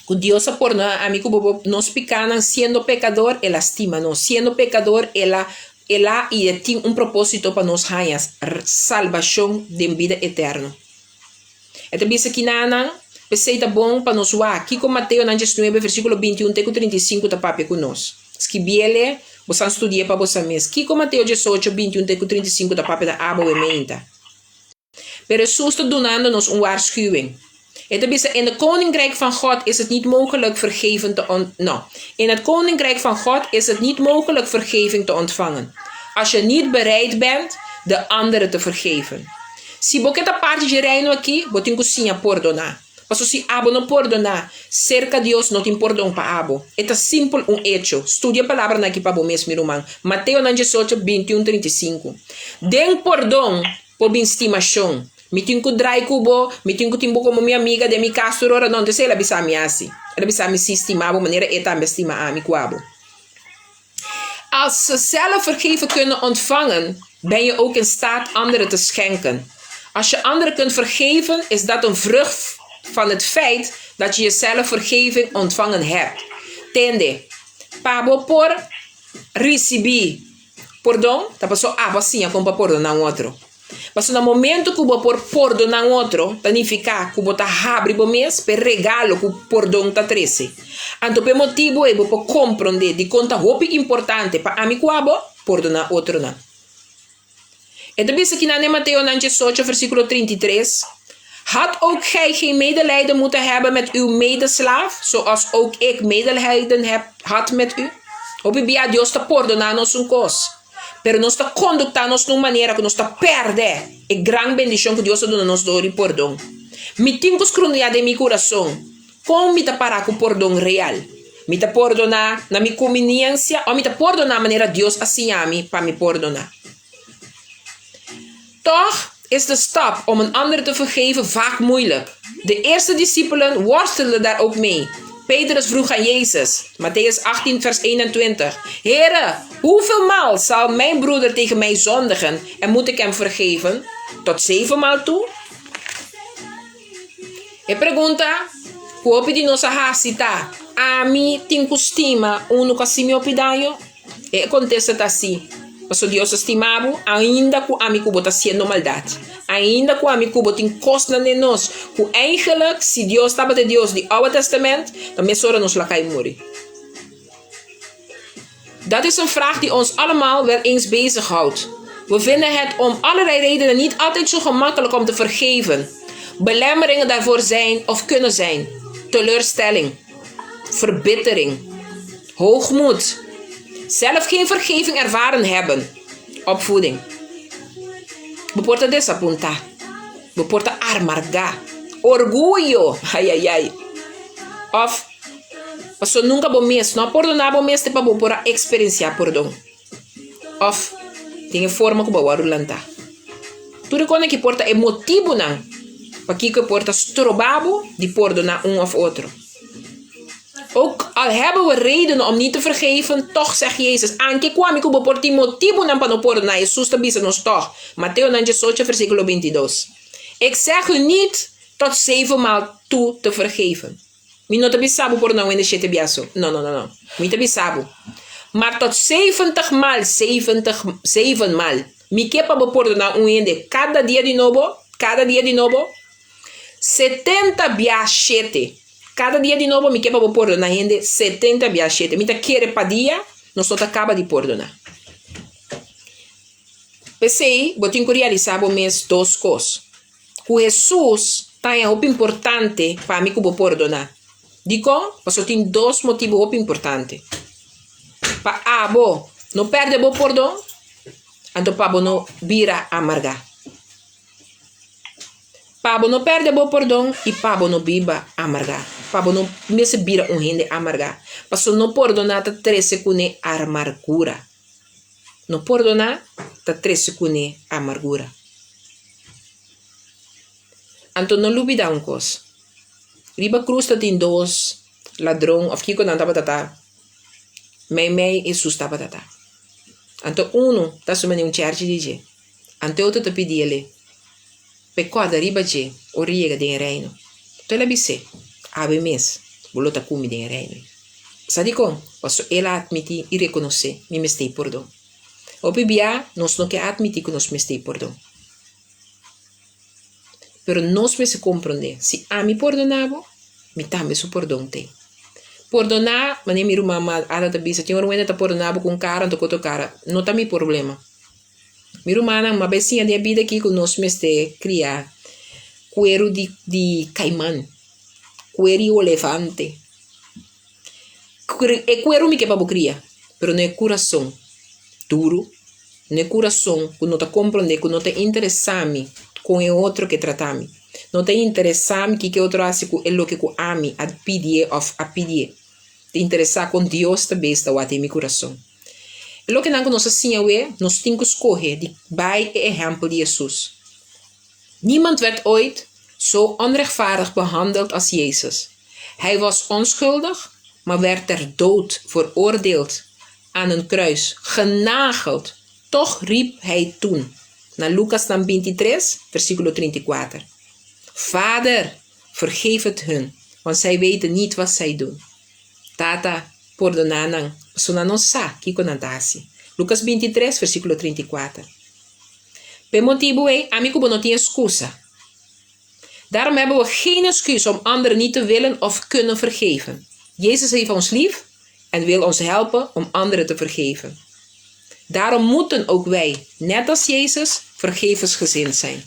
ku Dios a pordoná ami ku bo bo nos pikánan siendo pekador el a stima nos, siendo pekador el a el a i e tin un propósito pa nos haña salbashon den bida eterno. E ta bisa kinanan, P'esei ta bon pa nos wak kiko Mateonan diesnuebe versíkulo bintiun te ku 35 ta papia ku nos. Skibiele, bosan studi'é pa bosan mes. Kiko Mateo diesocho, bintiun te ku 35 ta papia na abo e meinta? Pero Hesus ta dunando nos un waarschuwing. E ta bisa, In de koninkrijk van God is het niet mogelijk vergeven te ont no. In het koninkrijk van God is het niet mogelijk vergeving te ontvangen, als je niet bereid bent de anderen te vergeven. Si bo ke ta parti dje Reino akí, bo tin ku siña pordoná. Pasobra si abo no pordoná, serka Dios no tin pordon pa abo. E ta simpel un echo. Studia e palabranan akí pa bo mes, mi ruman. Mateonan diesocho, bintiun, 35. Den pordon por bin stimashon. Mi tin ku drai ku bo, mi tin ku tin bo komo mi amiga den mi kas tur ora. No, entonces el a bisa mi asi. El a bisa mi si stima bo manera e tambe a stima ami ku abo. Als ze zelf vergeven kunnen ontvangen, ben je ook in staat anderen te schenken. Als je anderen kunt vergeven, is dat een vrucht van het feit dat je jezelf vergeving ontvangen hebt. Tende, pa bo por risibí pordon, ta paso abo a siña kon pa pordoná un otro. Pasobra na momento ku bo por pordoná un otro, ta nifiká ku bo ta habri bo mes p'e regalo ku pordon ta trese. Anto p'e motibu ei bo por komprondé dikon ta hopi importante pa ami ku abo pordoná otronan. E ta bisa kinan den Mateonan diesocho versíkulo 33, Had ook gij geen medelijden moeten hebben met uw medeslaaf, zoals ook ik medelijden heb had met u? Hopi bia Dios ta pordoná nos un kos. Pero nos ta konduktá nos na un manera ku nos ta pèrdè e gran bendishon ku Dios a duna nos dor di pordon. Mi tin ku skrundiá den mi kurason, Kon mi ta pará ku pordon real? Mi ta pordoná na mi kuminiensia òf mi ta pordoná manera Dios a siña mi pa mi pordoná? Tòg is de stap om een ander te vergeven vaak moeilijk. De eerste disipelen worstelden daar ook mee. Petrus vroeg aan Jezus, Matteüs 18 vers 21, Here, hoeveel maal zal mijn broeder tegen mij zondigen en moet ik hem vergeven? Tot zeven maal toe? E pregunta ku hopi di nos a hasi ta, Ami tin ku stima unu ku a hasi mi hopi daño? E kontesta ta sí, pasobra Dios ta stima bo ainda ku ami ku bo ta hasiendo maldat, ainda ku ami ku bo tin kosnan den nos ku eigenlik si Dios tabata e Dios di Oude Testament, ta mesora nos lo a kai muri. Dat is een vraag die ons allemaal wel eens bezighoudt. We vinden het om allerlei redenen niet altijd zo gemakkelijk om te vergeven. Belemmeringen daarvoor zijn of kunnen zijn teleurstelling, verbittering, hoogmoed, zelf geen vergeving ervaren hebben, opvoeding. Bo por ta desapuntá, bo por ta armargá, orguyo, ayayay, òf pasobra nunka bo mes no a pordoná bo mes te pa bo por a eksperensiá pordon, òf den e forma ku bo a wòrdu lantá. Tur e kosnan aki por ta e motibunan pakiko e por ta stroba bo di pordoná un òf otro. Ook al hebben we redenen om niet te vergeven, toch zegt Jezus, anke ku ami ku bo por tin motibunan pa no pordoná, Hesus ta bisa nos tòg, Mateonan diesocho versíkulo bintidos, Ik zeg u niet tot zevenmaal toe te vergeven. Mi no ta bisa bo pordoná un hende shete bia so. No, no, no, no. Mi ta bisa bo, maar tot zeventigmaal zeventig, zevenmaal. Mi ke pa bo pordoná un hende kada dia di nobo, kada dia di nobo, setenta bia shete. Kada dia di nobo mi ke pa bo pordoná hende setenta bia shete. Mi ta kere pa dia nos no ta kaba di pordoná. P'esei bo tin ku realisá bo mes dos kos, ku Hesus ta haña hopi importante pa mi ku bo pordoná. Dikon? Pasobra tin dos motibu hopi importante. Pa abo no pèrdè bo pordon, anto pa bo no bira amargá. Pa bo no pèrdè bo pordon i pa bo no biba amargá. Pa bo no mester bira un hende amargá. Pasobra no pordoná ta trese kuné armargura. No pordoná ta trese kuné amargura. Anto no lubidá un kos, riba krus ta tin dos ladron òf kiko nan tabata ta meimei Hesus tabata ta. Anto unu ta suma un chèrchi di dje. Anto e otro ta pidi el p'e kòrda riba dje ora e yega den e reino. Anto el a bis'é, Awe mes bo lo ta ku mi den e reino. Sa dikon? Pasobra el a atmití i rekonosé, Mi mester e pordon. Hopi bia nos no ke atmití ku nos mester e pordon. Pero nos mester komprondé, si ami pordoná bo, mi tambe su pordon t'ei. Pordoná, manera mi ruman Ada ta bisa, tin ora un hende ta pordoná bo ku un kara anto ku otro kara. No ta mi problema. Mi rumannan, m'a bai siña den e bida aki ku nos mester kria kueru di di kaiman, kueru di olefante. E kueru mi ke pa bo kria, pero no e kurason duru, no e kurason ku no ta komprondé, ku no ta interesá mi. Kon e otro ke trata mi. No ta interesá mi kiko e otro hasi ku e loke ku ami a pidié òf a pidié. Ta interesá kon Dios ta bes ta wak den mi kurason. E lokenan ku nos a siña awe, nos tin ku skohe di bai e ehèmpel di Hesus. Niemand werd ooit zo onrechtvaardig behandeld als Jezus. Hij was onschuldig, maar werd ter dood veroordeeld aan een kruis, genageld. Toch riep hij toen, na Lucas nan bintitres, versíkulo 34, Vader, vergeef het hun, want zij weten niet wat zij doen. Tata, pordoná nan, pasobra nan no sa kiko nan ta hasi. Lucas 23, versíkulo 34. P'e motibu ei, ami ku bo no tin eskusa. Daarom hebben we geen excuus om anderen niet te willen of kunnen vergeven. Jezus heeft ons lief en wil ons helpen om anderen te vergeven. Daarom moeten ook wij, net als Jezus, vergevensgezind zijn.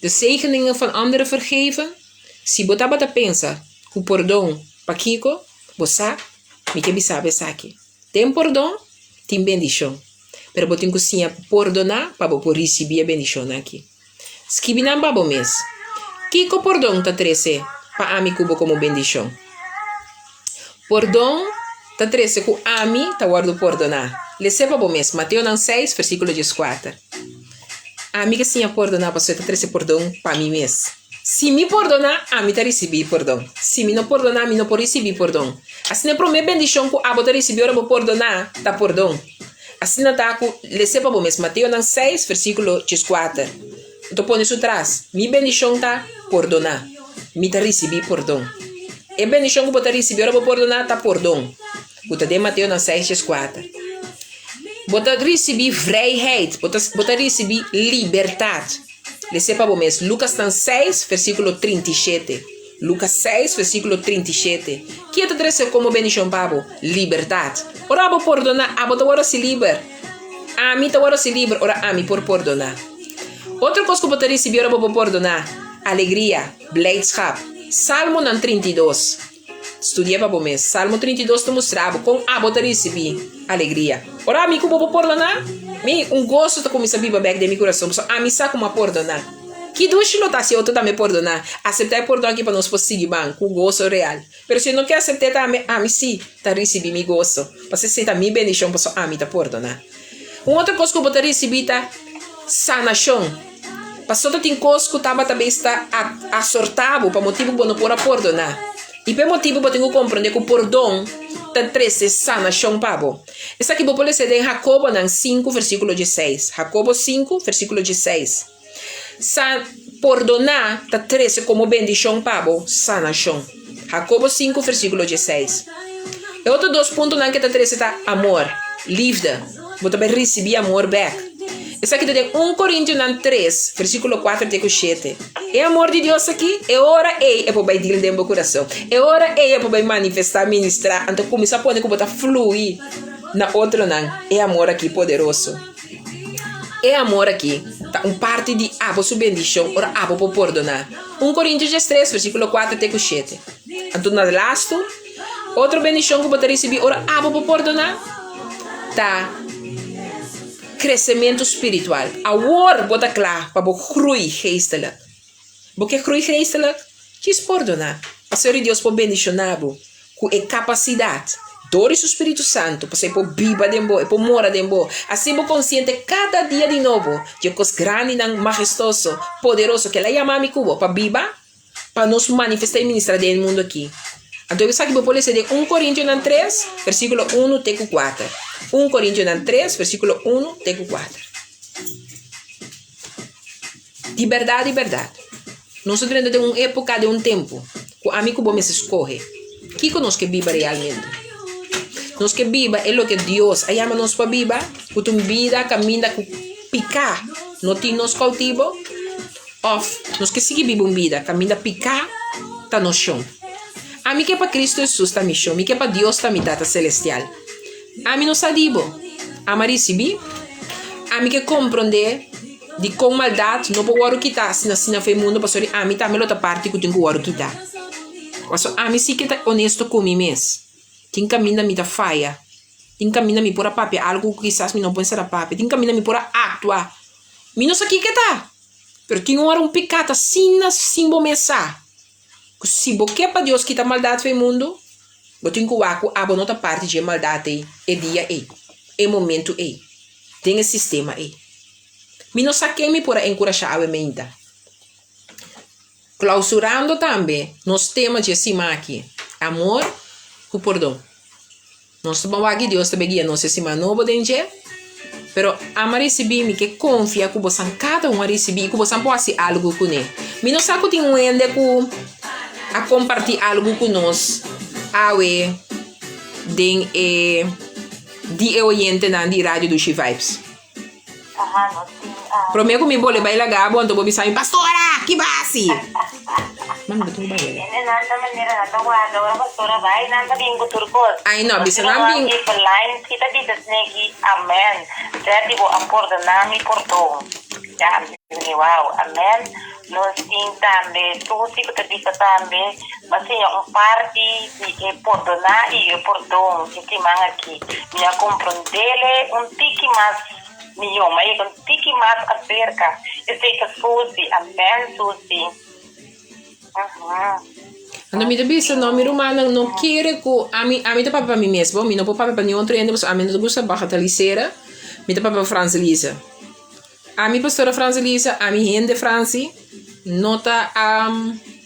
De zegeningen van anderen vergeven? Si bo tabata pensa ku pordon pakiko, bo sa, mi ke bisa bo esaki. Den pordon tin bendishon, pero bo tin ku siña pordoná pa bo por risibí e bendishonnan aki. Skibi nan pa bo mes. Kiko pordon ta trese pa ami ku bo komo bendishon? Pordon ta trese ku ami ta wòrdu pordoná. Les'é pa bo mes, Mateonan seis, versíkulo dieskuater. Ami ke siña pordoná pasobra e ta trese pordon pa mi mes. Si mi pordoná, ami ta risibí pordon. Si mi no pordoná, mi no por risibí pordon. Asina e promé bendishon ku abo ta risibí ora bo pordoná ta pordon. Asina ta ku les'é pa bo mes, Mateonan seis, versíkulo dieskuater. Bo ta pone su tras, Mi bendishon ta pordoná. Mi ta risibí pordon. E bendishon ku bo ta risibí ora bo pordoná ta pordon, ku ta den Mateonan seis, dieskuater. Bo ta risibí vrijheid, bo ta bo ta risibí libertat. Les'é pa bo mes, Lukasnan seis, versíkulo 37. Lukas seis, versíkulo 37. Kie ta trese komo bendishon pa bo? Libertat. Ora abo pordoná, abo ta wòrdu hasi liber. Ami ta wòrdu hasi liber ora ami por pordoná. Otro kos ku bo ta risibí ora bo por pordoná, alegria, blijdschap. Salmonan 32. Studia pa bo mes. Salmo 32 ta mustra bo kon abo ta risibí alegria. Ora ami ku bo por pordoná, mi un goso ta kuminsá biba bèk den mi kurason, pasobra ami sa ku mi a pordoná. Ki dushi lo ta si otro tambe pordoná, aseptá e pordon aki pa nos por sigui ban ku goso real. Pero si e no ke asept'é tambe, ami sí ta risibí mi goso, pasobra esei ta mi bendishon pasobra ami ta pordoná. Un otro kos ku bo ta risibí ta sanashon. Pasobra tin kos ku tabata bes ta asortá bo pa motibu ku bo no por a pordoná. I pa e motibu bo tin ku komprondé ku pordon ta trese sanashon pa bo. Esaki bo por lesa den Hakobonan sinku versíkulo dieseis. Hakobo sinku versíkulo dieseis. Sa pordoná ta trese komo bendishon pa bo sanashon. Hakobo sinku versíkulo dieseis. E otro dos puntonan ke ta trese ta amor, liefde. Bo ta bai risibí amor bèk. Esaki ta den un Korintionan tres, versíkulo kuater te ku shete. E amor di Dios aki, e ora ei e por bai dil den bo kurason. E ora ei e por bai manifestá, ministrá, anto kuminsá pone ku bo ta flui na otronan e amor aki poderoso. E amor aki ta un parti di abo su bendishon ora abo por pordoná. Un Korintios diestres, versíkulo kuater te ku shete. Anto na lastu, otro bendishon ku bo ta risibí ora abo por pordoná ta kresementu spiritual. Awor bo ta kla pa bo groei geestelijk. Bo ke groei geestelijk? Djis pordoná. Pasobra di Dios por bendishoná bo ku e kapasidat dor di su spiritu santu pasobra e por biba den bo, e por mora den bo. Asina bo konsiente kada dia di nobo di e kos grandinan, mahestoso, poderoso ku el a yama mi ku bo pa biba, pa nos manifestá i ministrá den e mundu akí. Anto esaki bo por lesa den un Korintionan tres, versíkulo unu te ku kuater. Un Korintionan tres, versíkulo unu te ku kuater. Di bèrdat, di bèrdat, nos ta drenta den un époka, den un tempu, ku ami ku bo mester skohe kiko nos ke biba realmente. Nos ke biba e loke Dios a yama nos pa biba, ku ta un bida kaminda ku piká no tin nos koutibo, òf nos ke sigui biba un bida kaminda piká ta nos shon. Ami ke pa Kristu Hesus ta mi shon, mi ke pa Dios ta mi Tata Selestial. Ami no sa di bo. Ama risibí. Ami ke komprondé dikon maldat no por wòrdu kitá asina asina for e mundu pasobra di ami tambe lo ta parti ku tin ku wòrdu kitá. Pasobra ami si ke ta onesto ku mi mes. Tin kaminda mi ta faya. Tin kaminda mi por a papia algu ku kisas mi no por estar a papia. Tin kaminda mi por a aktua. Mi no sa kiko ta. Pero tin ora un piká ta asina sin bo mes sa ku si bo ke pa Dios kita maldat for e mundu, bo tin ku wak ku abo no ta parti dje maldat ei e dia ei, e momentu ei, den e sistema ei. Mi no sa ken mi por a enkurashá awe meinta. Klausurando tambe nos tema dje siman aki, Amor ku Pordon. Nos ta ban wak Dios ta bay guia nos e siman nobo den dje, pero ama ricibi mi ke confia cu bosan cada un a ricibi y cu bosan por haci algo cune. Mi no sa cu tin un hende cu a comparti algo cu nos awe den e di e oyentenan di Radio Dushi Vibes. Prome ku mi bole bai laga bo anto bo bisa mi, Pastora, ki bo hasi? Mami, bo tin ku bai wele. Ai no, bisa nan bin. Mihó, ma yega un tiki mas aserka. Esei ta Susi. Amen, Susi. Uhum. Anto mi ta bisa, no, mi rumannan, no kere ku ami, ami ta papia pa mi mes, bo, mi no por papia pa niun otro hende, pasobra ami no ta gusta bagatalisera, mi ta papia pa Frans Elisa. Ami pastora Frans Elisa, ami hende Fransi, no ta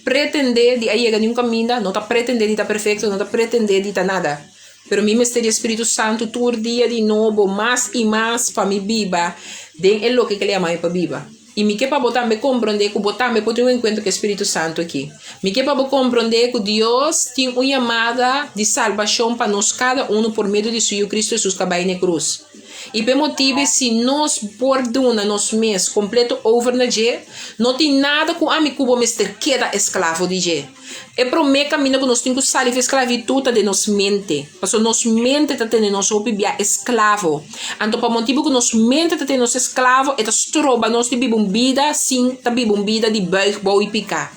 pretende di a yega niun kaminda, no ta pretende di ta perfekto, no ta pretende di ta nada. Pero mi mester di e Spiritu Santu tur dia di nobo, mas i mas, pa mi biba den e loke ku el yama mi pa biba. I mi ke pa bo tambe komprondé ku bo tambe por tin un enkuentro ku e Spiritu Santu aki. Mi ke pa bo komprondé ku Dios tin un yamada di salbashon pa nos kada unu por medio di su Yu Kristu Hesus ku a bai na e krus. I p'e motibu si nos por duna nos mes kompleto over na dje, no tin nada ku ami ku bo mester keda esklavo di dje. E promé kaminda ku nos tin ku sali for e sklabitut ta den nos mente, pasobra nos mente ta tene nos hopi bia esklavo. Anto pa motibu ku nos mente ta tene nos esklavo, e ta stroba nos di biba un bida sin ta biba un bida di buig bou i piká.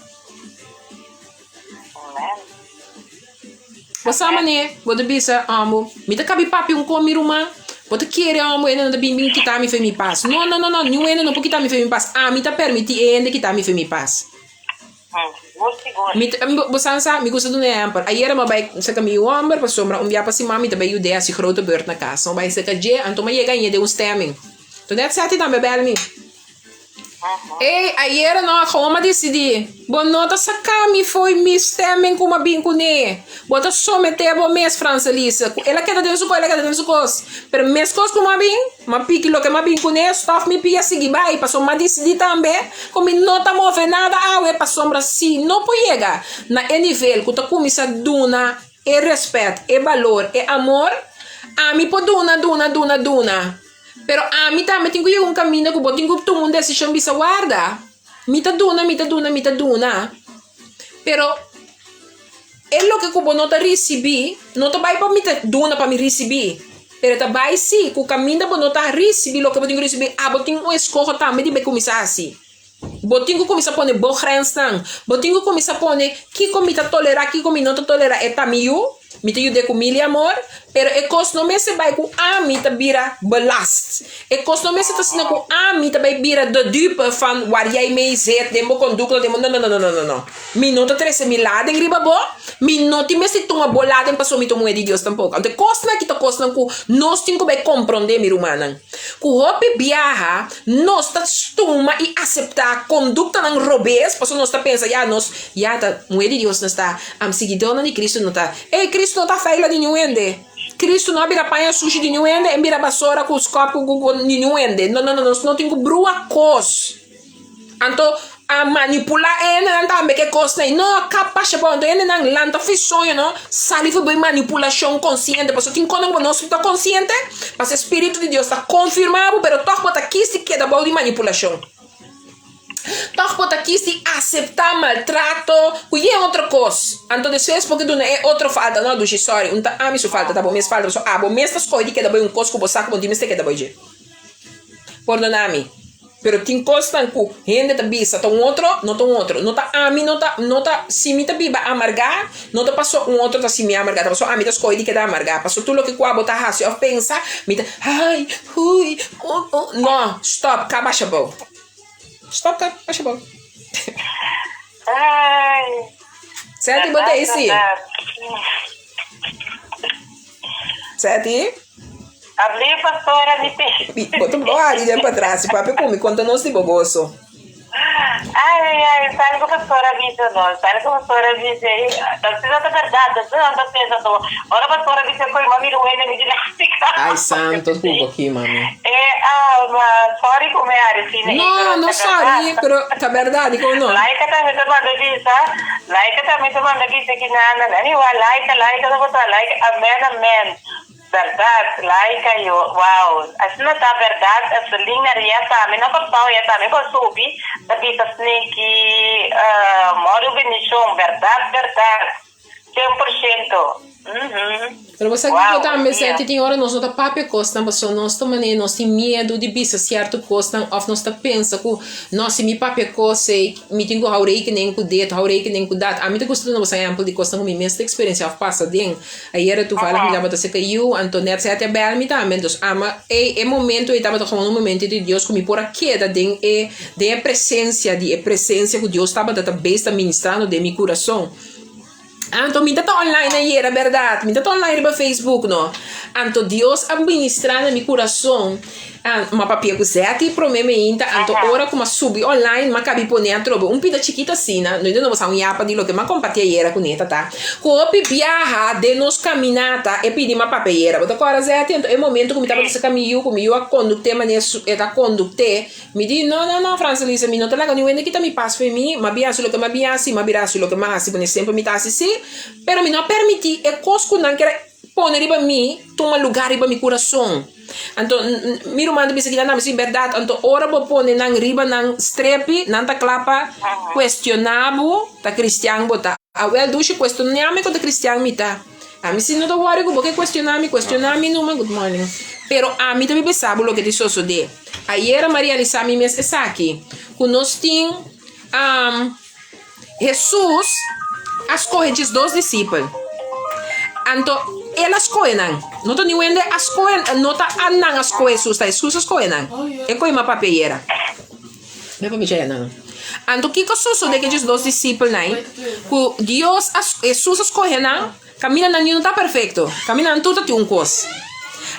Bo sa manera bo ta bisa amo, mi ta kabi papia un kon mi ruman, bo ta kere amo hende no ta bin bin kita mi fe mi pas. No, no, no, no, niun hende no por kita mi fe mi pas. Ami ta permití e hende kita mi fe mi pas. Mi ta, bo sa sa, mi gusta duna ehèmpel. Ayera mi a bai serka mi yu hòmber pasobra un bia pa siman mi ta bai yud'é hasi grote beurt na kas. Mi a bai serka dje, anto mi a yega aña den un stemming. Anto nèt sèti tambe a bèl mi. Ey, ayera no, gewoon mi a disidí, bo no ta saka mi fo'i mi stemming ku mi a bin kuné. Bo ta someté bo mes, Franselise. Ku el a keda den su kos, el a keda den su kos. Pero meskos ku mi a bin, mi a piki loke mi a bin kuné, stòf mi pia sigui bai, pasobra mi a disidí tambe ku mi no ta move nada awe, pasobra si no por yega na e nivel ku ta kuminsá duna e rèspèt, e balor, e amor, ami por duna, duna, duna, duna. Pero ami tambe tin ku yega un kaminda ku bo tin ku tuma un desishon bisa warda, mi ta duna, mi ta duna, mi ta duna, pero e loke ku bo no ta risibí no ta bai pa mi ta duna pa mi risibí, pero e ta bai si ku kaminda bo no ta risibí loke bo tin ku risibí, abo tin un eskoho tambe di bai kuminsá hasi. Bo tin ku kuminsá pone bo grensnan, bo tin ku kuminsá pone kiko mi ta tolerá, kiko mi no ta tolerá, e ta mi yu, mi ta yud'é ku mil i amor, pero e kos no mester bai ku ami ta bira belast, e kos no mester ta asina ku ami ta bai bira de dupe van waar jij mee zit den bo kondukta, den bo no no no no no no, mi no ta trese mi laden riba bo, mi no tin mester tuma bo laden pasobra mi ta un muhé di Dios tampoko. Anto e kosnan aki ta kosnan ku nos tin ku bai komprondé mi rumannan. Ku hopi biaha nos ta stuma i aseptá konduktanan robes pasobra nos ta pensa, ya nos ya ta muhé di Dios, nos ta siguidónan di Kristu, no ta, ey Kristu no ta feila di niun hende, Kristu no a bira paña sushi di niun hende, e bira basora ku skòp ku di niun hende, no no no nos no tin ku brua kos. Anto a manipulá e hendenan tambe ku e kosnan ei. No, kapas bo. Anto e hendenan lanta for e soño no, sali for bo e manipulashon konsiente. Pasobra tin kosnan ku bo no ta konsiente, pasobra e spiritu di Dios ta konfirmá bo, pero tòg bo ta kis di keda bou di manipulashon. Tòg bo ta kis di aseptá maltrato ku yen otro kos. Anto despues bo ke duna e otro falta. No, dushi, sòri, un ta ami su falta, ta bo mes falta. Pasobra abo mes ta skohe di keda bou un kos ku bo sa ku bo no tin mester keda bou dje. Pordona mi, pero tin kosnan ku hende ta bisa ta un otro, no ta un otro. No ta ami, no ta, no ta, si mi ta biba amargá, no ta paso un otro ta si mi amargá, ta paso ami ta skohe di keda amargá. Paso tur loke ku abo ta hasi òf pensa, mi ta, ai, hui, uh, uh, no, stòp, kaba shabou. Stop kap, alsjeblieft. Seti, bo ta esi? Seti? Abli, pastora, mi te. Bo ta bo hari den patras, papia ku mi, konta nos di bo goso. Ai, ai, ai, sabe ku pastora bisa no, sabe ku pastora bisa, ta si ta berdad, ta si ta pensa to. Ora pastora bisa koi mami ruwende mi ginastica. Ai, santo, ku ki mami. Eh, ah, ma sorry ku mi hari sine. No, no sorry, pero ta berdad ku no. Laika tambe ta manda bisa, Laika tambe ta manda bisa ki nana, anyway, Laika, Laika ta bota, Laika, amen, amen. Berdad, Laika yo, wow, asina ta berdad, Eselin Maria tambe na Kòrsou ya tambe por subi ta bisa sniki, mòru bendishon, berdad, berdad, 100%, uhum. Pero bo sa Wow, kiko tambe buen dia. Seti, tin ora nos no ta papia kosnan pasobra nos ta manera nos tin miedu di bisa sierto kosnan òf nos ta pensa ku no si mi papia kos ei mi tin ku hou rekening ku dit hou rekening ku dat. Ami ta gusta duna bo ehèmpel di kosnan ku mi mes ta eksperensiá òf pasa den. Ayera toevallig mi tabata serka yu anto nèt Seti a bèl mi tambe entos ama ei e momento ei tabata komo un momento di Dios ku mi por a keda den e den e presensia di e presensia ku Dios tabata ta bes ta ministrando den mi kurason. Anto mi ta ta online ayera berdad, mi ta ta online riba Facebook no. Anto Dios a ministra na mi kurason, m'a papia ku Zetty prome meinta, anto ora ku m'a subi online m'a kabi pone atrobe un pida chikito asina, no no sa un yapa di loke m'a komparti ayera ku ne tata. Ku hopi biaha den nos kaminata e pidi m'a papia ayera. Bo ta kòrda Zetty? Anto e momento ku mi tabata saka mi yu, ku mi yu a kondukte manera e ta kondukte. Mi di, No, no, no, Franselisa, mi no ta laga niun hende kita mi pas fo'i mi. M'a bin hasi loke m'a bin hasi, m'a bira hasi loke m'a hasi, pone semper mi ta hasi si. Pero mi no a permití e kos ku nan kier a pone riba mi tuma lugá riba mi kurason. Anto, mi ruman ta bisa kinan tambe, si bèrdat, anto ora bo pone nan riba nan strepi, nan ta kla pa kuestioná bo, ta kristian bo ta. Awèl, dushi, kuestioná mi ku ta kristian mi ta. Ami si no ta wòri ku bo ke kuestioná mi, kuestioná mi numa, good morning. Pero ami ta biba sa bo loke ta sosodé. Ayera mi a realisá mi mes esaki, ku nos tin Hesus a skohe djesdos disipel. Anto el a skohe nan. No ta niun hende a skohe, no ta nan a skohe Hesus, ta Hesus a skohe nan. E kohe mi a papia ayera. Mi a papia dje nan. Anto kiko sosodé ku e djesdos disipelnan? Ku Dios a, Hesus a skohe nan. Kaminda nan no ta perfekto. Kaminda nan tur ta tin un kos.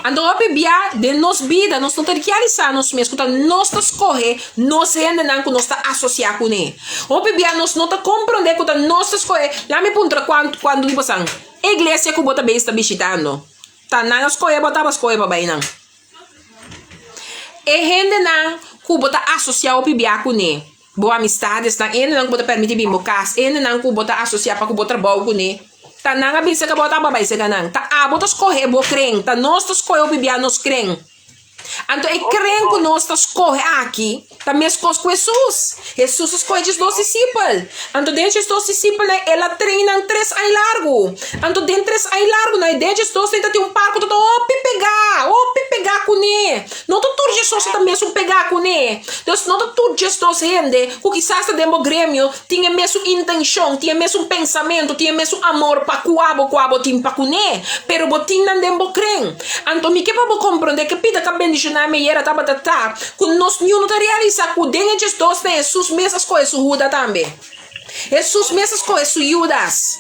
Anto hopi bia den nos bida nos no ta realisá nos mes ku ta nos ta skohe nos hendenan ku nos ta asosiá kuné. Hopi bia nos no ta komprondé ku ta nos ta skohe. Laat mi puntra kuantu di bosan, e iglesia ku bo ta bes ta bishitando, ta nan a skohe bo tabata skohe pa bai nan? E hendenan ku bo ta asosiá hopi bia kuné. Bo amistadesnan, e hendenan ku bo ta permití bin bo kas, e hendenan ku bo ta asosiá pa ku bo trabou kuné, ta nan a bin serka bo òf abo a bai serka nan? Ta abo ta skohe bo kren, ta nos ta skohe hopi bia nos kren. Anto e kren ku nos ta skohe aki ta meskos ku Hesus. Hesus a skohe djesdos disipel. Anto den djesdos disipelnan el a train nan tres aña largu. Anto den tres aña largu nan den djesdos nan ta tin un par ku ta hopi pegá, hopi pegá kuné. No ta tur djesdos ta mesun pegá kuné. Dus no ta tur djesdos hende ku kisas ta den bo gremio tin e mesun intenshon, tin e mesun pensamentu, tin e mesun amor pa ku abo ku abo tin pa kuné. Pero bo tin nan den bo kren. Anto mi ke pa bo komprondé ke pida ka bendishoná mi ayera tabata ta ku nos niun no ta realisá ku den e djesdos nan Hesus mes a skohe su Huda tambe. Hesus mes a skohe su Judas.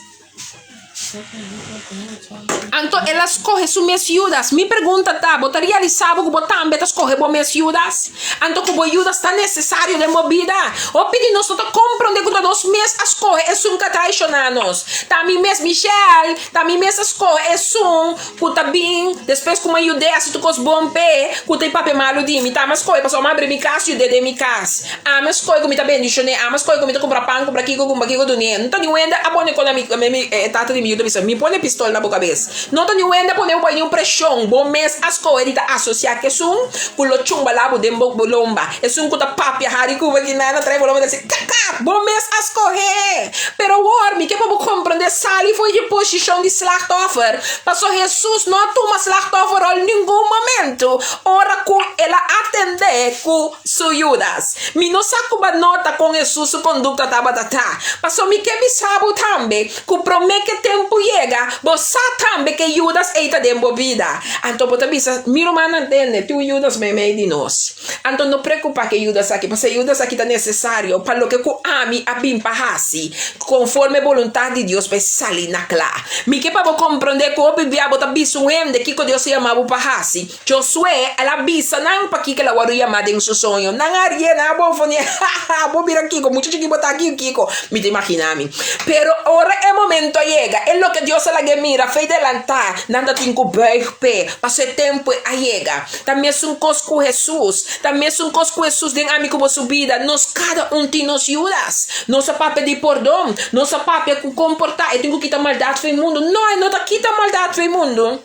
Anto el a skohe su mes Judas. Mi pregunta ta, bo ta realisá bo ku bo tambe ta skohe bo mes Judas? Anto ku bo Judas ta nesesario den bo bida? Hopi di nos no ta komprondé ku ta nos mes a skohe esun ku a traishoná nos. Ta mi mes, Michelle, ta mi mes a skohe esun ku ta bin despues ku mi a yud'é hasi tur kos bon p'e, ku ta e papia malu di mi. Ta mi a skohe pasobra mi a abri mi kas yud'é den mi kas. Ami a skohe ku mi ta bendishoné, ami a skohe ku mi ta kumpra pan, kumpra kiko, kumpra kiko dun'é. No ta niun hende a pone kon na mi, mi e tata di mi yu ta bisa, mi pone pistol na bo kabes. No ta niun hende a pone bo niun preshon. Bo mes a skohe di ta asosiá ku esun ku lo chumbalá bo den bo lomba. Esun ku ta papia hari ku bo kinan a trae bo lomba ta hasi kaka. Bo mes a skohe. Pero awor mi ke pa bo komprondé sali for di posishon di slachtoffer, pasobra Hesus no a tuma slachtofferrol ningun momento ora ku el a atendé ku. Su Judas. Mi no sa ku bo a nota kon Hesus su kondukta tabata ta. Pasobra mi ke bisa bo tambe ku promé ke tempu yega, bo sa tambe ku e Judas ei ta den bo bida. Anto bo ta bisa, Mi rumannan tende, tin un Judas meimei di nos. Anto no preokupá ku e Judas aki, pasobra e Judas aki ta nesesario pa loke ku ami a bin pa hasi konforme boluntat di Dios pa e sali na kla. Mi ke pa bo komprondé ku hopi bia bo ta bisa un hende kiko Dios a yama bo pa hasi. Josué, el a bisa nan pakiko el a wòrdu yamá den su soño. Nan a rie, nan a bofoneé, Ha, ha, bo bira kiko, mucha chikí bo ta aki kiko? Mi ta imaginá mi. Pero ora e momento a yega, e loke Dios a lag'é mira fei delantá, nan ta tin ku buig p'e, pasobra e tempu a yega. Ta mesun kos ku Hesus. Ta mesun kos ku Hesus den ami ku bo su bida. Nos kada un tin nos Judas. Nos a papia di pordon. Nos a papia ku komportá. E tin ku kita maldat fei mundu. No, e no ta kita maldat fei mundu.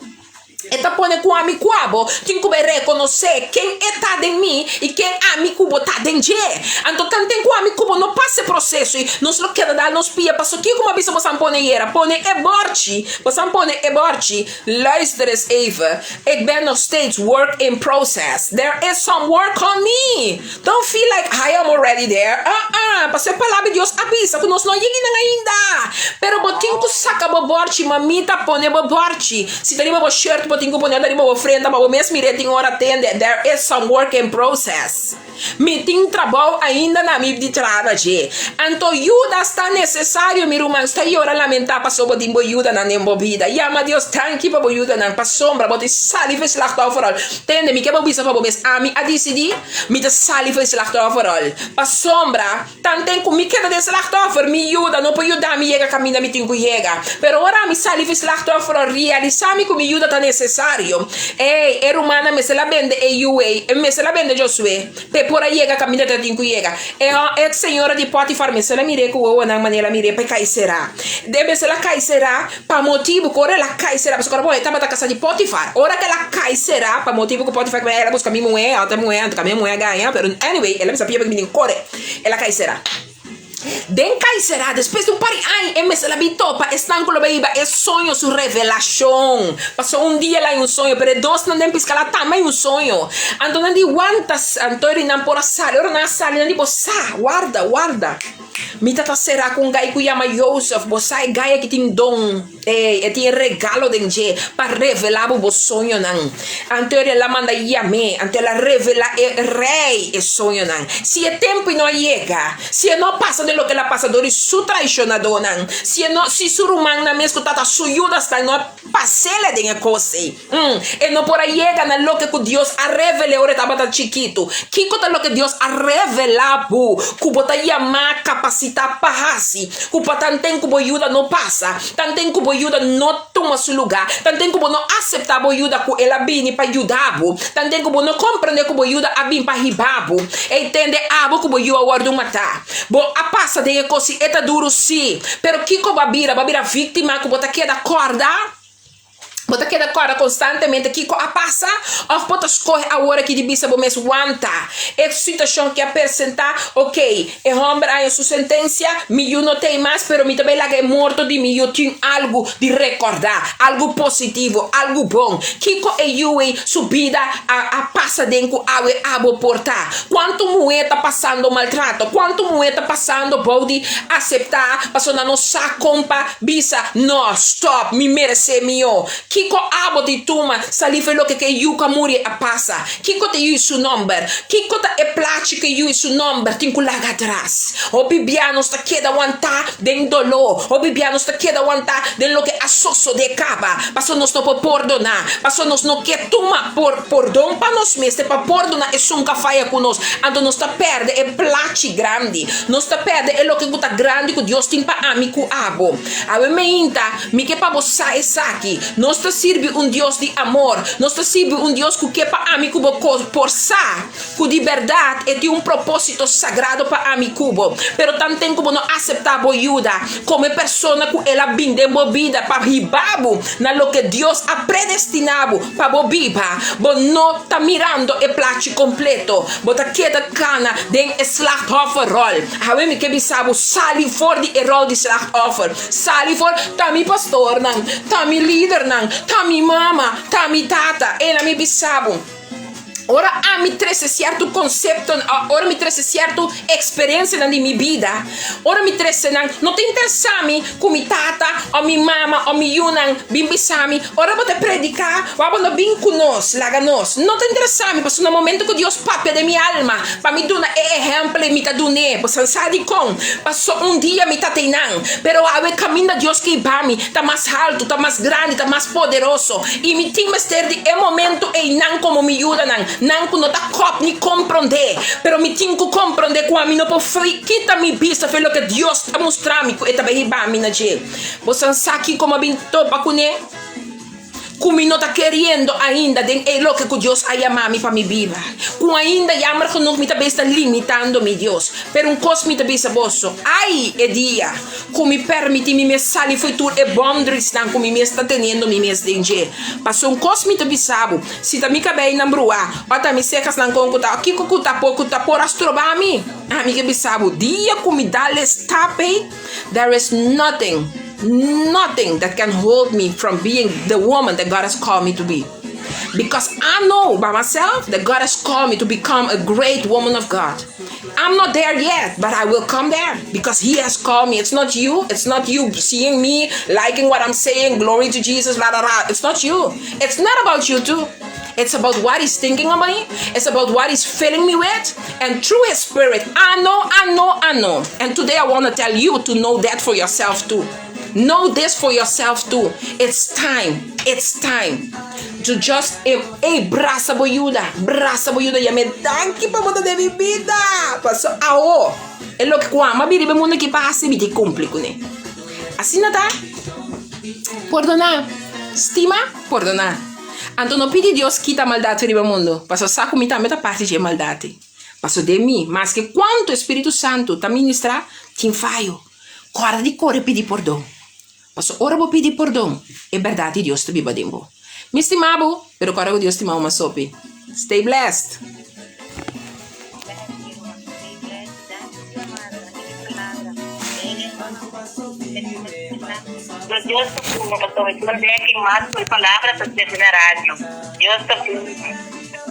E ta pone ku ami ku abo tin ku bai rekonosé ken e ta den mi i ken ami ku bo ta den dje. Anto tanten ku ami ku bo no pasa e proseso ei, nos lo keda dal nos pia. Paso kiko mi a bisa bosan pone yera? Pone e bòrchi. Bosan pone e bòrchi. Luister eens even, ik ben nog steeds work in process. There is some work on me. Don't feel like I am already there. Uh-uh, pasobra e Palabra di Dios a bisa ku nos no a yega einan ainda. Pero bo tin ku saka bo bòrchi, mamita, pone bo bòrchi. Si ta riba bo shirt bo tin ku pone, ta riba bo frenta pa bo mes mir'é tin ora tende. There is some work in process. Mi tin trabou ainda na mi di traha na dje. Anto yuda sta nesesario, mi ruman. Sta yora lamentá pasobra bo tin bo yudanan den bo bida. Yama Dios danki pa bo yudanan, pasobra bo tin sali for e slachtofferrol. Tende, mi ke bo bisa pa bo mes, ami a disidí mi ta sali for e slachtofferrol. Pasobra tanten ku mi keda den slachtoffer, mi yuda no por yuda mi yega kaminda mi tin ku yega. Pero ora mi sali for e slachtofferrol, realisá mi ku mi yuda ta nesesario. Ey, e rumannan mester la bende e yu ey, e mester la bende Josué, p'e por a yega kaminda ta tin ku yega. E e señora di Potifar mester la mir'é ku wowonan manera el a mir'é pa e kai será. E mester la kai será pa motibu ku ora el a kai será, pasobra ora bo e tabata kasá di Potifar, ora ku el a kai será pa motibu ku Potifar ku el a buska mi muhé, otro muhé, anto ka mi muhé a gaña, pero anyway, el a bisa pia pa mi tin kore, el a kai será. Den Kaisera, despues di un par di aña, e mester a bin topa esnan ku lo bai hiba e soño su revelashon. Pasobra un dia el a haña un soño, pero e dosnan den piskala tambe haña un soño. Anto nan di wanta, anto eri nan por a sali. Ora nan a sali, nan di, Bo sa, warda, warda. Mi ta ta será ku un gai ku yama Josef. Bo sa e gai aki tin don. Ey, e tin e regalo den dje pa revelá bo bo soñonan. Anto el a manda yam'é, anto el a revelá e rei e soñonan. Si e tempu no a yega, si e no a pasa den loke el a pasa dor di su traishonadónan, si e no, si su rumannan mes ku tata su Judasnan no a pas'el den e kos ei, mm, e no por a yega na loke ku Dios a revel'é ora e tabata chikitu. Kiko ta loke Dios a revelá bo ku bo ta yamá, kapasitá pa hasi? Ku pa tanten ku bo yuda no pasa, tanten ku bo yuda no tuma su lugá, tanten ku bo no aseptá bo yuda ku el a bini pa yuda bo, tanten ku bo no komprendé ku bo yuda a bin pa hiba bo, ei tende abo ku bo yu a wòrdu matá. Bo a pasa den e kos i e ta duru sí, pero kiko bo a bira? Bo a bira víktima ku bo ta keda kòrda? Bo ta keda kòrda konstantemente kiko a pasa? Òf bo ta skohe awor aki di bisa bo mes, Wanta, e situashon ke a presentá, okey, e hòmber a haña su sentensia, mi yu no t'ei mas, pero mi ta bai laga e morto di mi yu tin algu di rekòrdá, algu positivo, algu bon. Kiko e yu ei su bida a a pasa den ku awe abo por ta? Kuantu muhé ta pasando maltrato? Kuantu muhé ta pasando bou di aseptá pasobra nan no sa kon pa Bisa, No, stop, mi meresé mihó. Kiko abo di tuma salí for loke ku e yu ku a muri a pasa? Kiko ta yu i su nòmber? Kiko ta e plachi ku e yu i su nòmber tin ku laga atras? Hopi bia nos ta keda wantá den doló. Hopi bia nos ta keda wantá den loke a sosodé kaba, pasobra nos no por pordoná, pasobra nos no ke tuma por pordon pa nos mes te pa pordoná esun ku a faya ku nos. Anto nos ta pèrdè e plachi grandi. Nos ta pèrdè e loke ku ta grandi ku Dios tin pa ami ku abo. Awe meinta, mi ke pa bo sa esaki, Nos ta sirbi un Dios di amor. Nos ta sirbi un Dios ku ke pa ami ku bo por sa ku di bèrdat e tin un propósito sagrado pa ami ku bo. Pero tanten ku bo no aseptá bo yuda komo e persona ku el a bin den bo bida pa hiba bo na loke Dios a predestiná bo pa bo biba, bo no ta mirando e plachi kompleto. Bo ta keda kana den e slachtofferrol. Awe mi ke bisa bo, sali for di e rol di slachtoffer. Sali for, ta mi pastornan, ta mi lidernan, ta mi mama, ta mi tata. Ela mi bisa bo. Ora ami trese sierto konseptonan, ora mi trese sierto eksperensianan di mi bida, ora mi trese nan, no ta interesá mi ku mi tata òf mi mama òf mi yunan bin bisa mi, ora bo ta prediká, wak bo no bin ku nos, laga nos. No ta interesá mi, pasobra na momento ku Dios papia den mi alma pa mi duna e ehèmpel ei, mi ta dun'é. Bo sa sa dikon? Pasobra un dia mi ta teinan, pero awe kaminda Dios ke hiba mi ta mas haltu, ta mas grandi, ta mas poderoso. I mi tin mester di e momento ei nan komo mi yudanan, nan ku no ta kòp ni komprondé, pero mi tin ku komprondé ku ami no por kita mi bista fe loke Dios ta mustra mi ku e ta bai hiba mi na dje. Boso sa kiko mi a bin topa kuné? Ku mi no ta keriendo ainda den e loke ku Dios a yama mi pa mi biba. Ku ainda jammer genoeg mi ta bes ta limitando mi Dios. Pero un kos mi ta bisa boso, ai e dia Ku mi permití mi mes sali fo'i tur e boundaries-nan ku mi mes ta teniendo mi mes den dje. Paso un kos mi ta bisa bo, si ta mi kabeinan bruá, o ta mi sekasnan kon ku ta, o kiko ku ta por ku ta por a stroba mi, ami ke bisa bo, dia ku mi dal e stap ei, there is nothing, nothing that can hold me from being the woman that God has called me to be. Because I know by myself that God has called me to become a great woman of God. I'm not there yet, but I will come there because He has called me. It's not you. It's not you seeing me, liking what I'm saying, glory to Jesus, blah, blah, blah. It's not you. It's not about you too. It's about what He's thinking about me. It's about what He's filling me with. And through His Spirit, I know, I know, I know. And today I want to tell you to know that for yourself too. Know this for yourself too. It's time. It's time to just ey brasa bo yuda, brasa bo yuda yam'é danki pa bo ta den mi bida. Paso awo e loke ku amo a bira riba e mundu aki pa hasi mi tin kumpli kuné. Asina ta, pordoná, stima, pordoná. Anto no pidi Dios kita maldat riba e mundu, paso sa ku mi tambe ta parti dje maldat ei. Paso den mi, maske kuantu e Spiritu Santu ta ministrá, tin fayo. Kòrda di kore pidi pordon. Pasobra ora bo pidi pordon, e bèrdat di Dios ta biba den bo. Mi stima bo, pero kòrda ku Dios stima bo mas hopi. Stay blessed!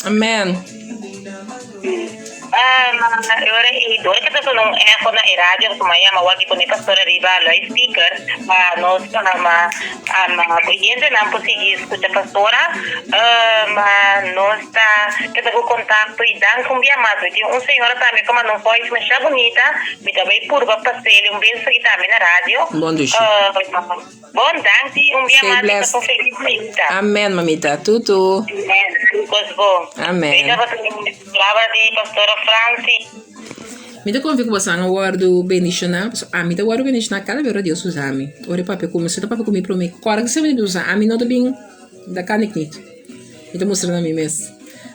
Amen. E ora ei dor ke ta sona un echo na e radio pasobra mi a yama wak i pone pastor ariba luidspeaker pa nos oyentenan por sigui skucha pastora. Ma nos ta keda ku kontakto i danki un bia mas. Mi tin un señora tambe ku a manda un voice masha bunita. Mi ta bai purba pas'el un bes aki tambe na radio. Bon dushi. Bon danki un bia Stay mas i blessed. pasa un felis mainta. Amen mamita. Tutu. Amen. Kos bon. Amen. Ei tabata un palabra di Pastora Franci. Mi ta konfia ku boso a wòrdu bendishoná, pasobra ami ta wòrdu bendishoná kada bes ora Dios usa mi. Ora e papia ku mi, si e ta papia ku mi promé, kòrda ku semper Dios usa ami no ta bin, dat kan ik niet. Mi ta mustra na mi mes.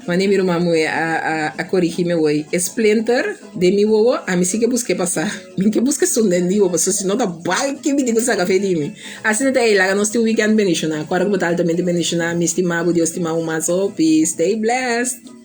Wanneer mi ruman muhé a a korigí mi awor, e splinter den mi wowo, ami si ke busk'é pasá. Mi ke buska esun den mi wowo, pasobra si no ta balki mi tin ku saka fe di mi. Asina ta ei, laga nos tin un weekend bendishoná. Kòrda ku bo ta altamente bendishoná. Mi stima bo, Dios stima bo mas hopi. Stay blessed!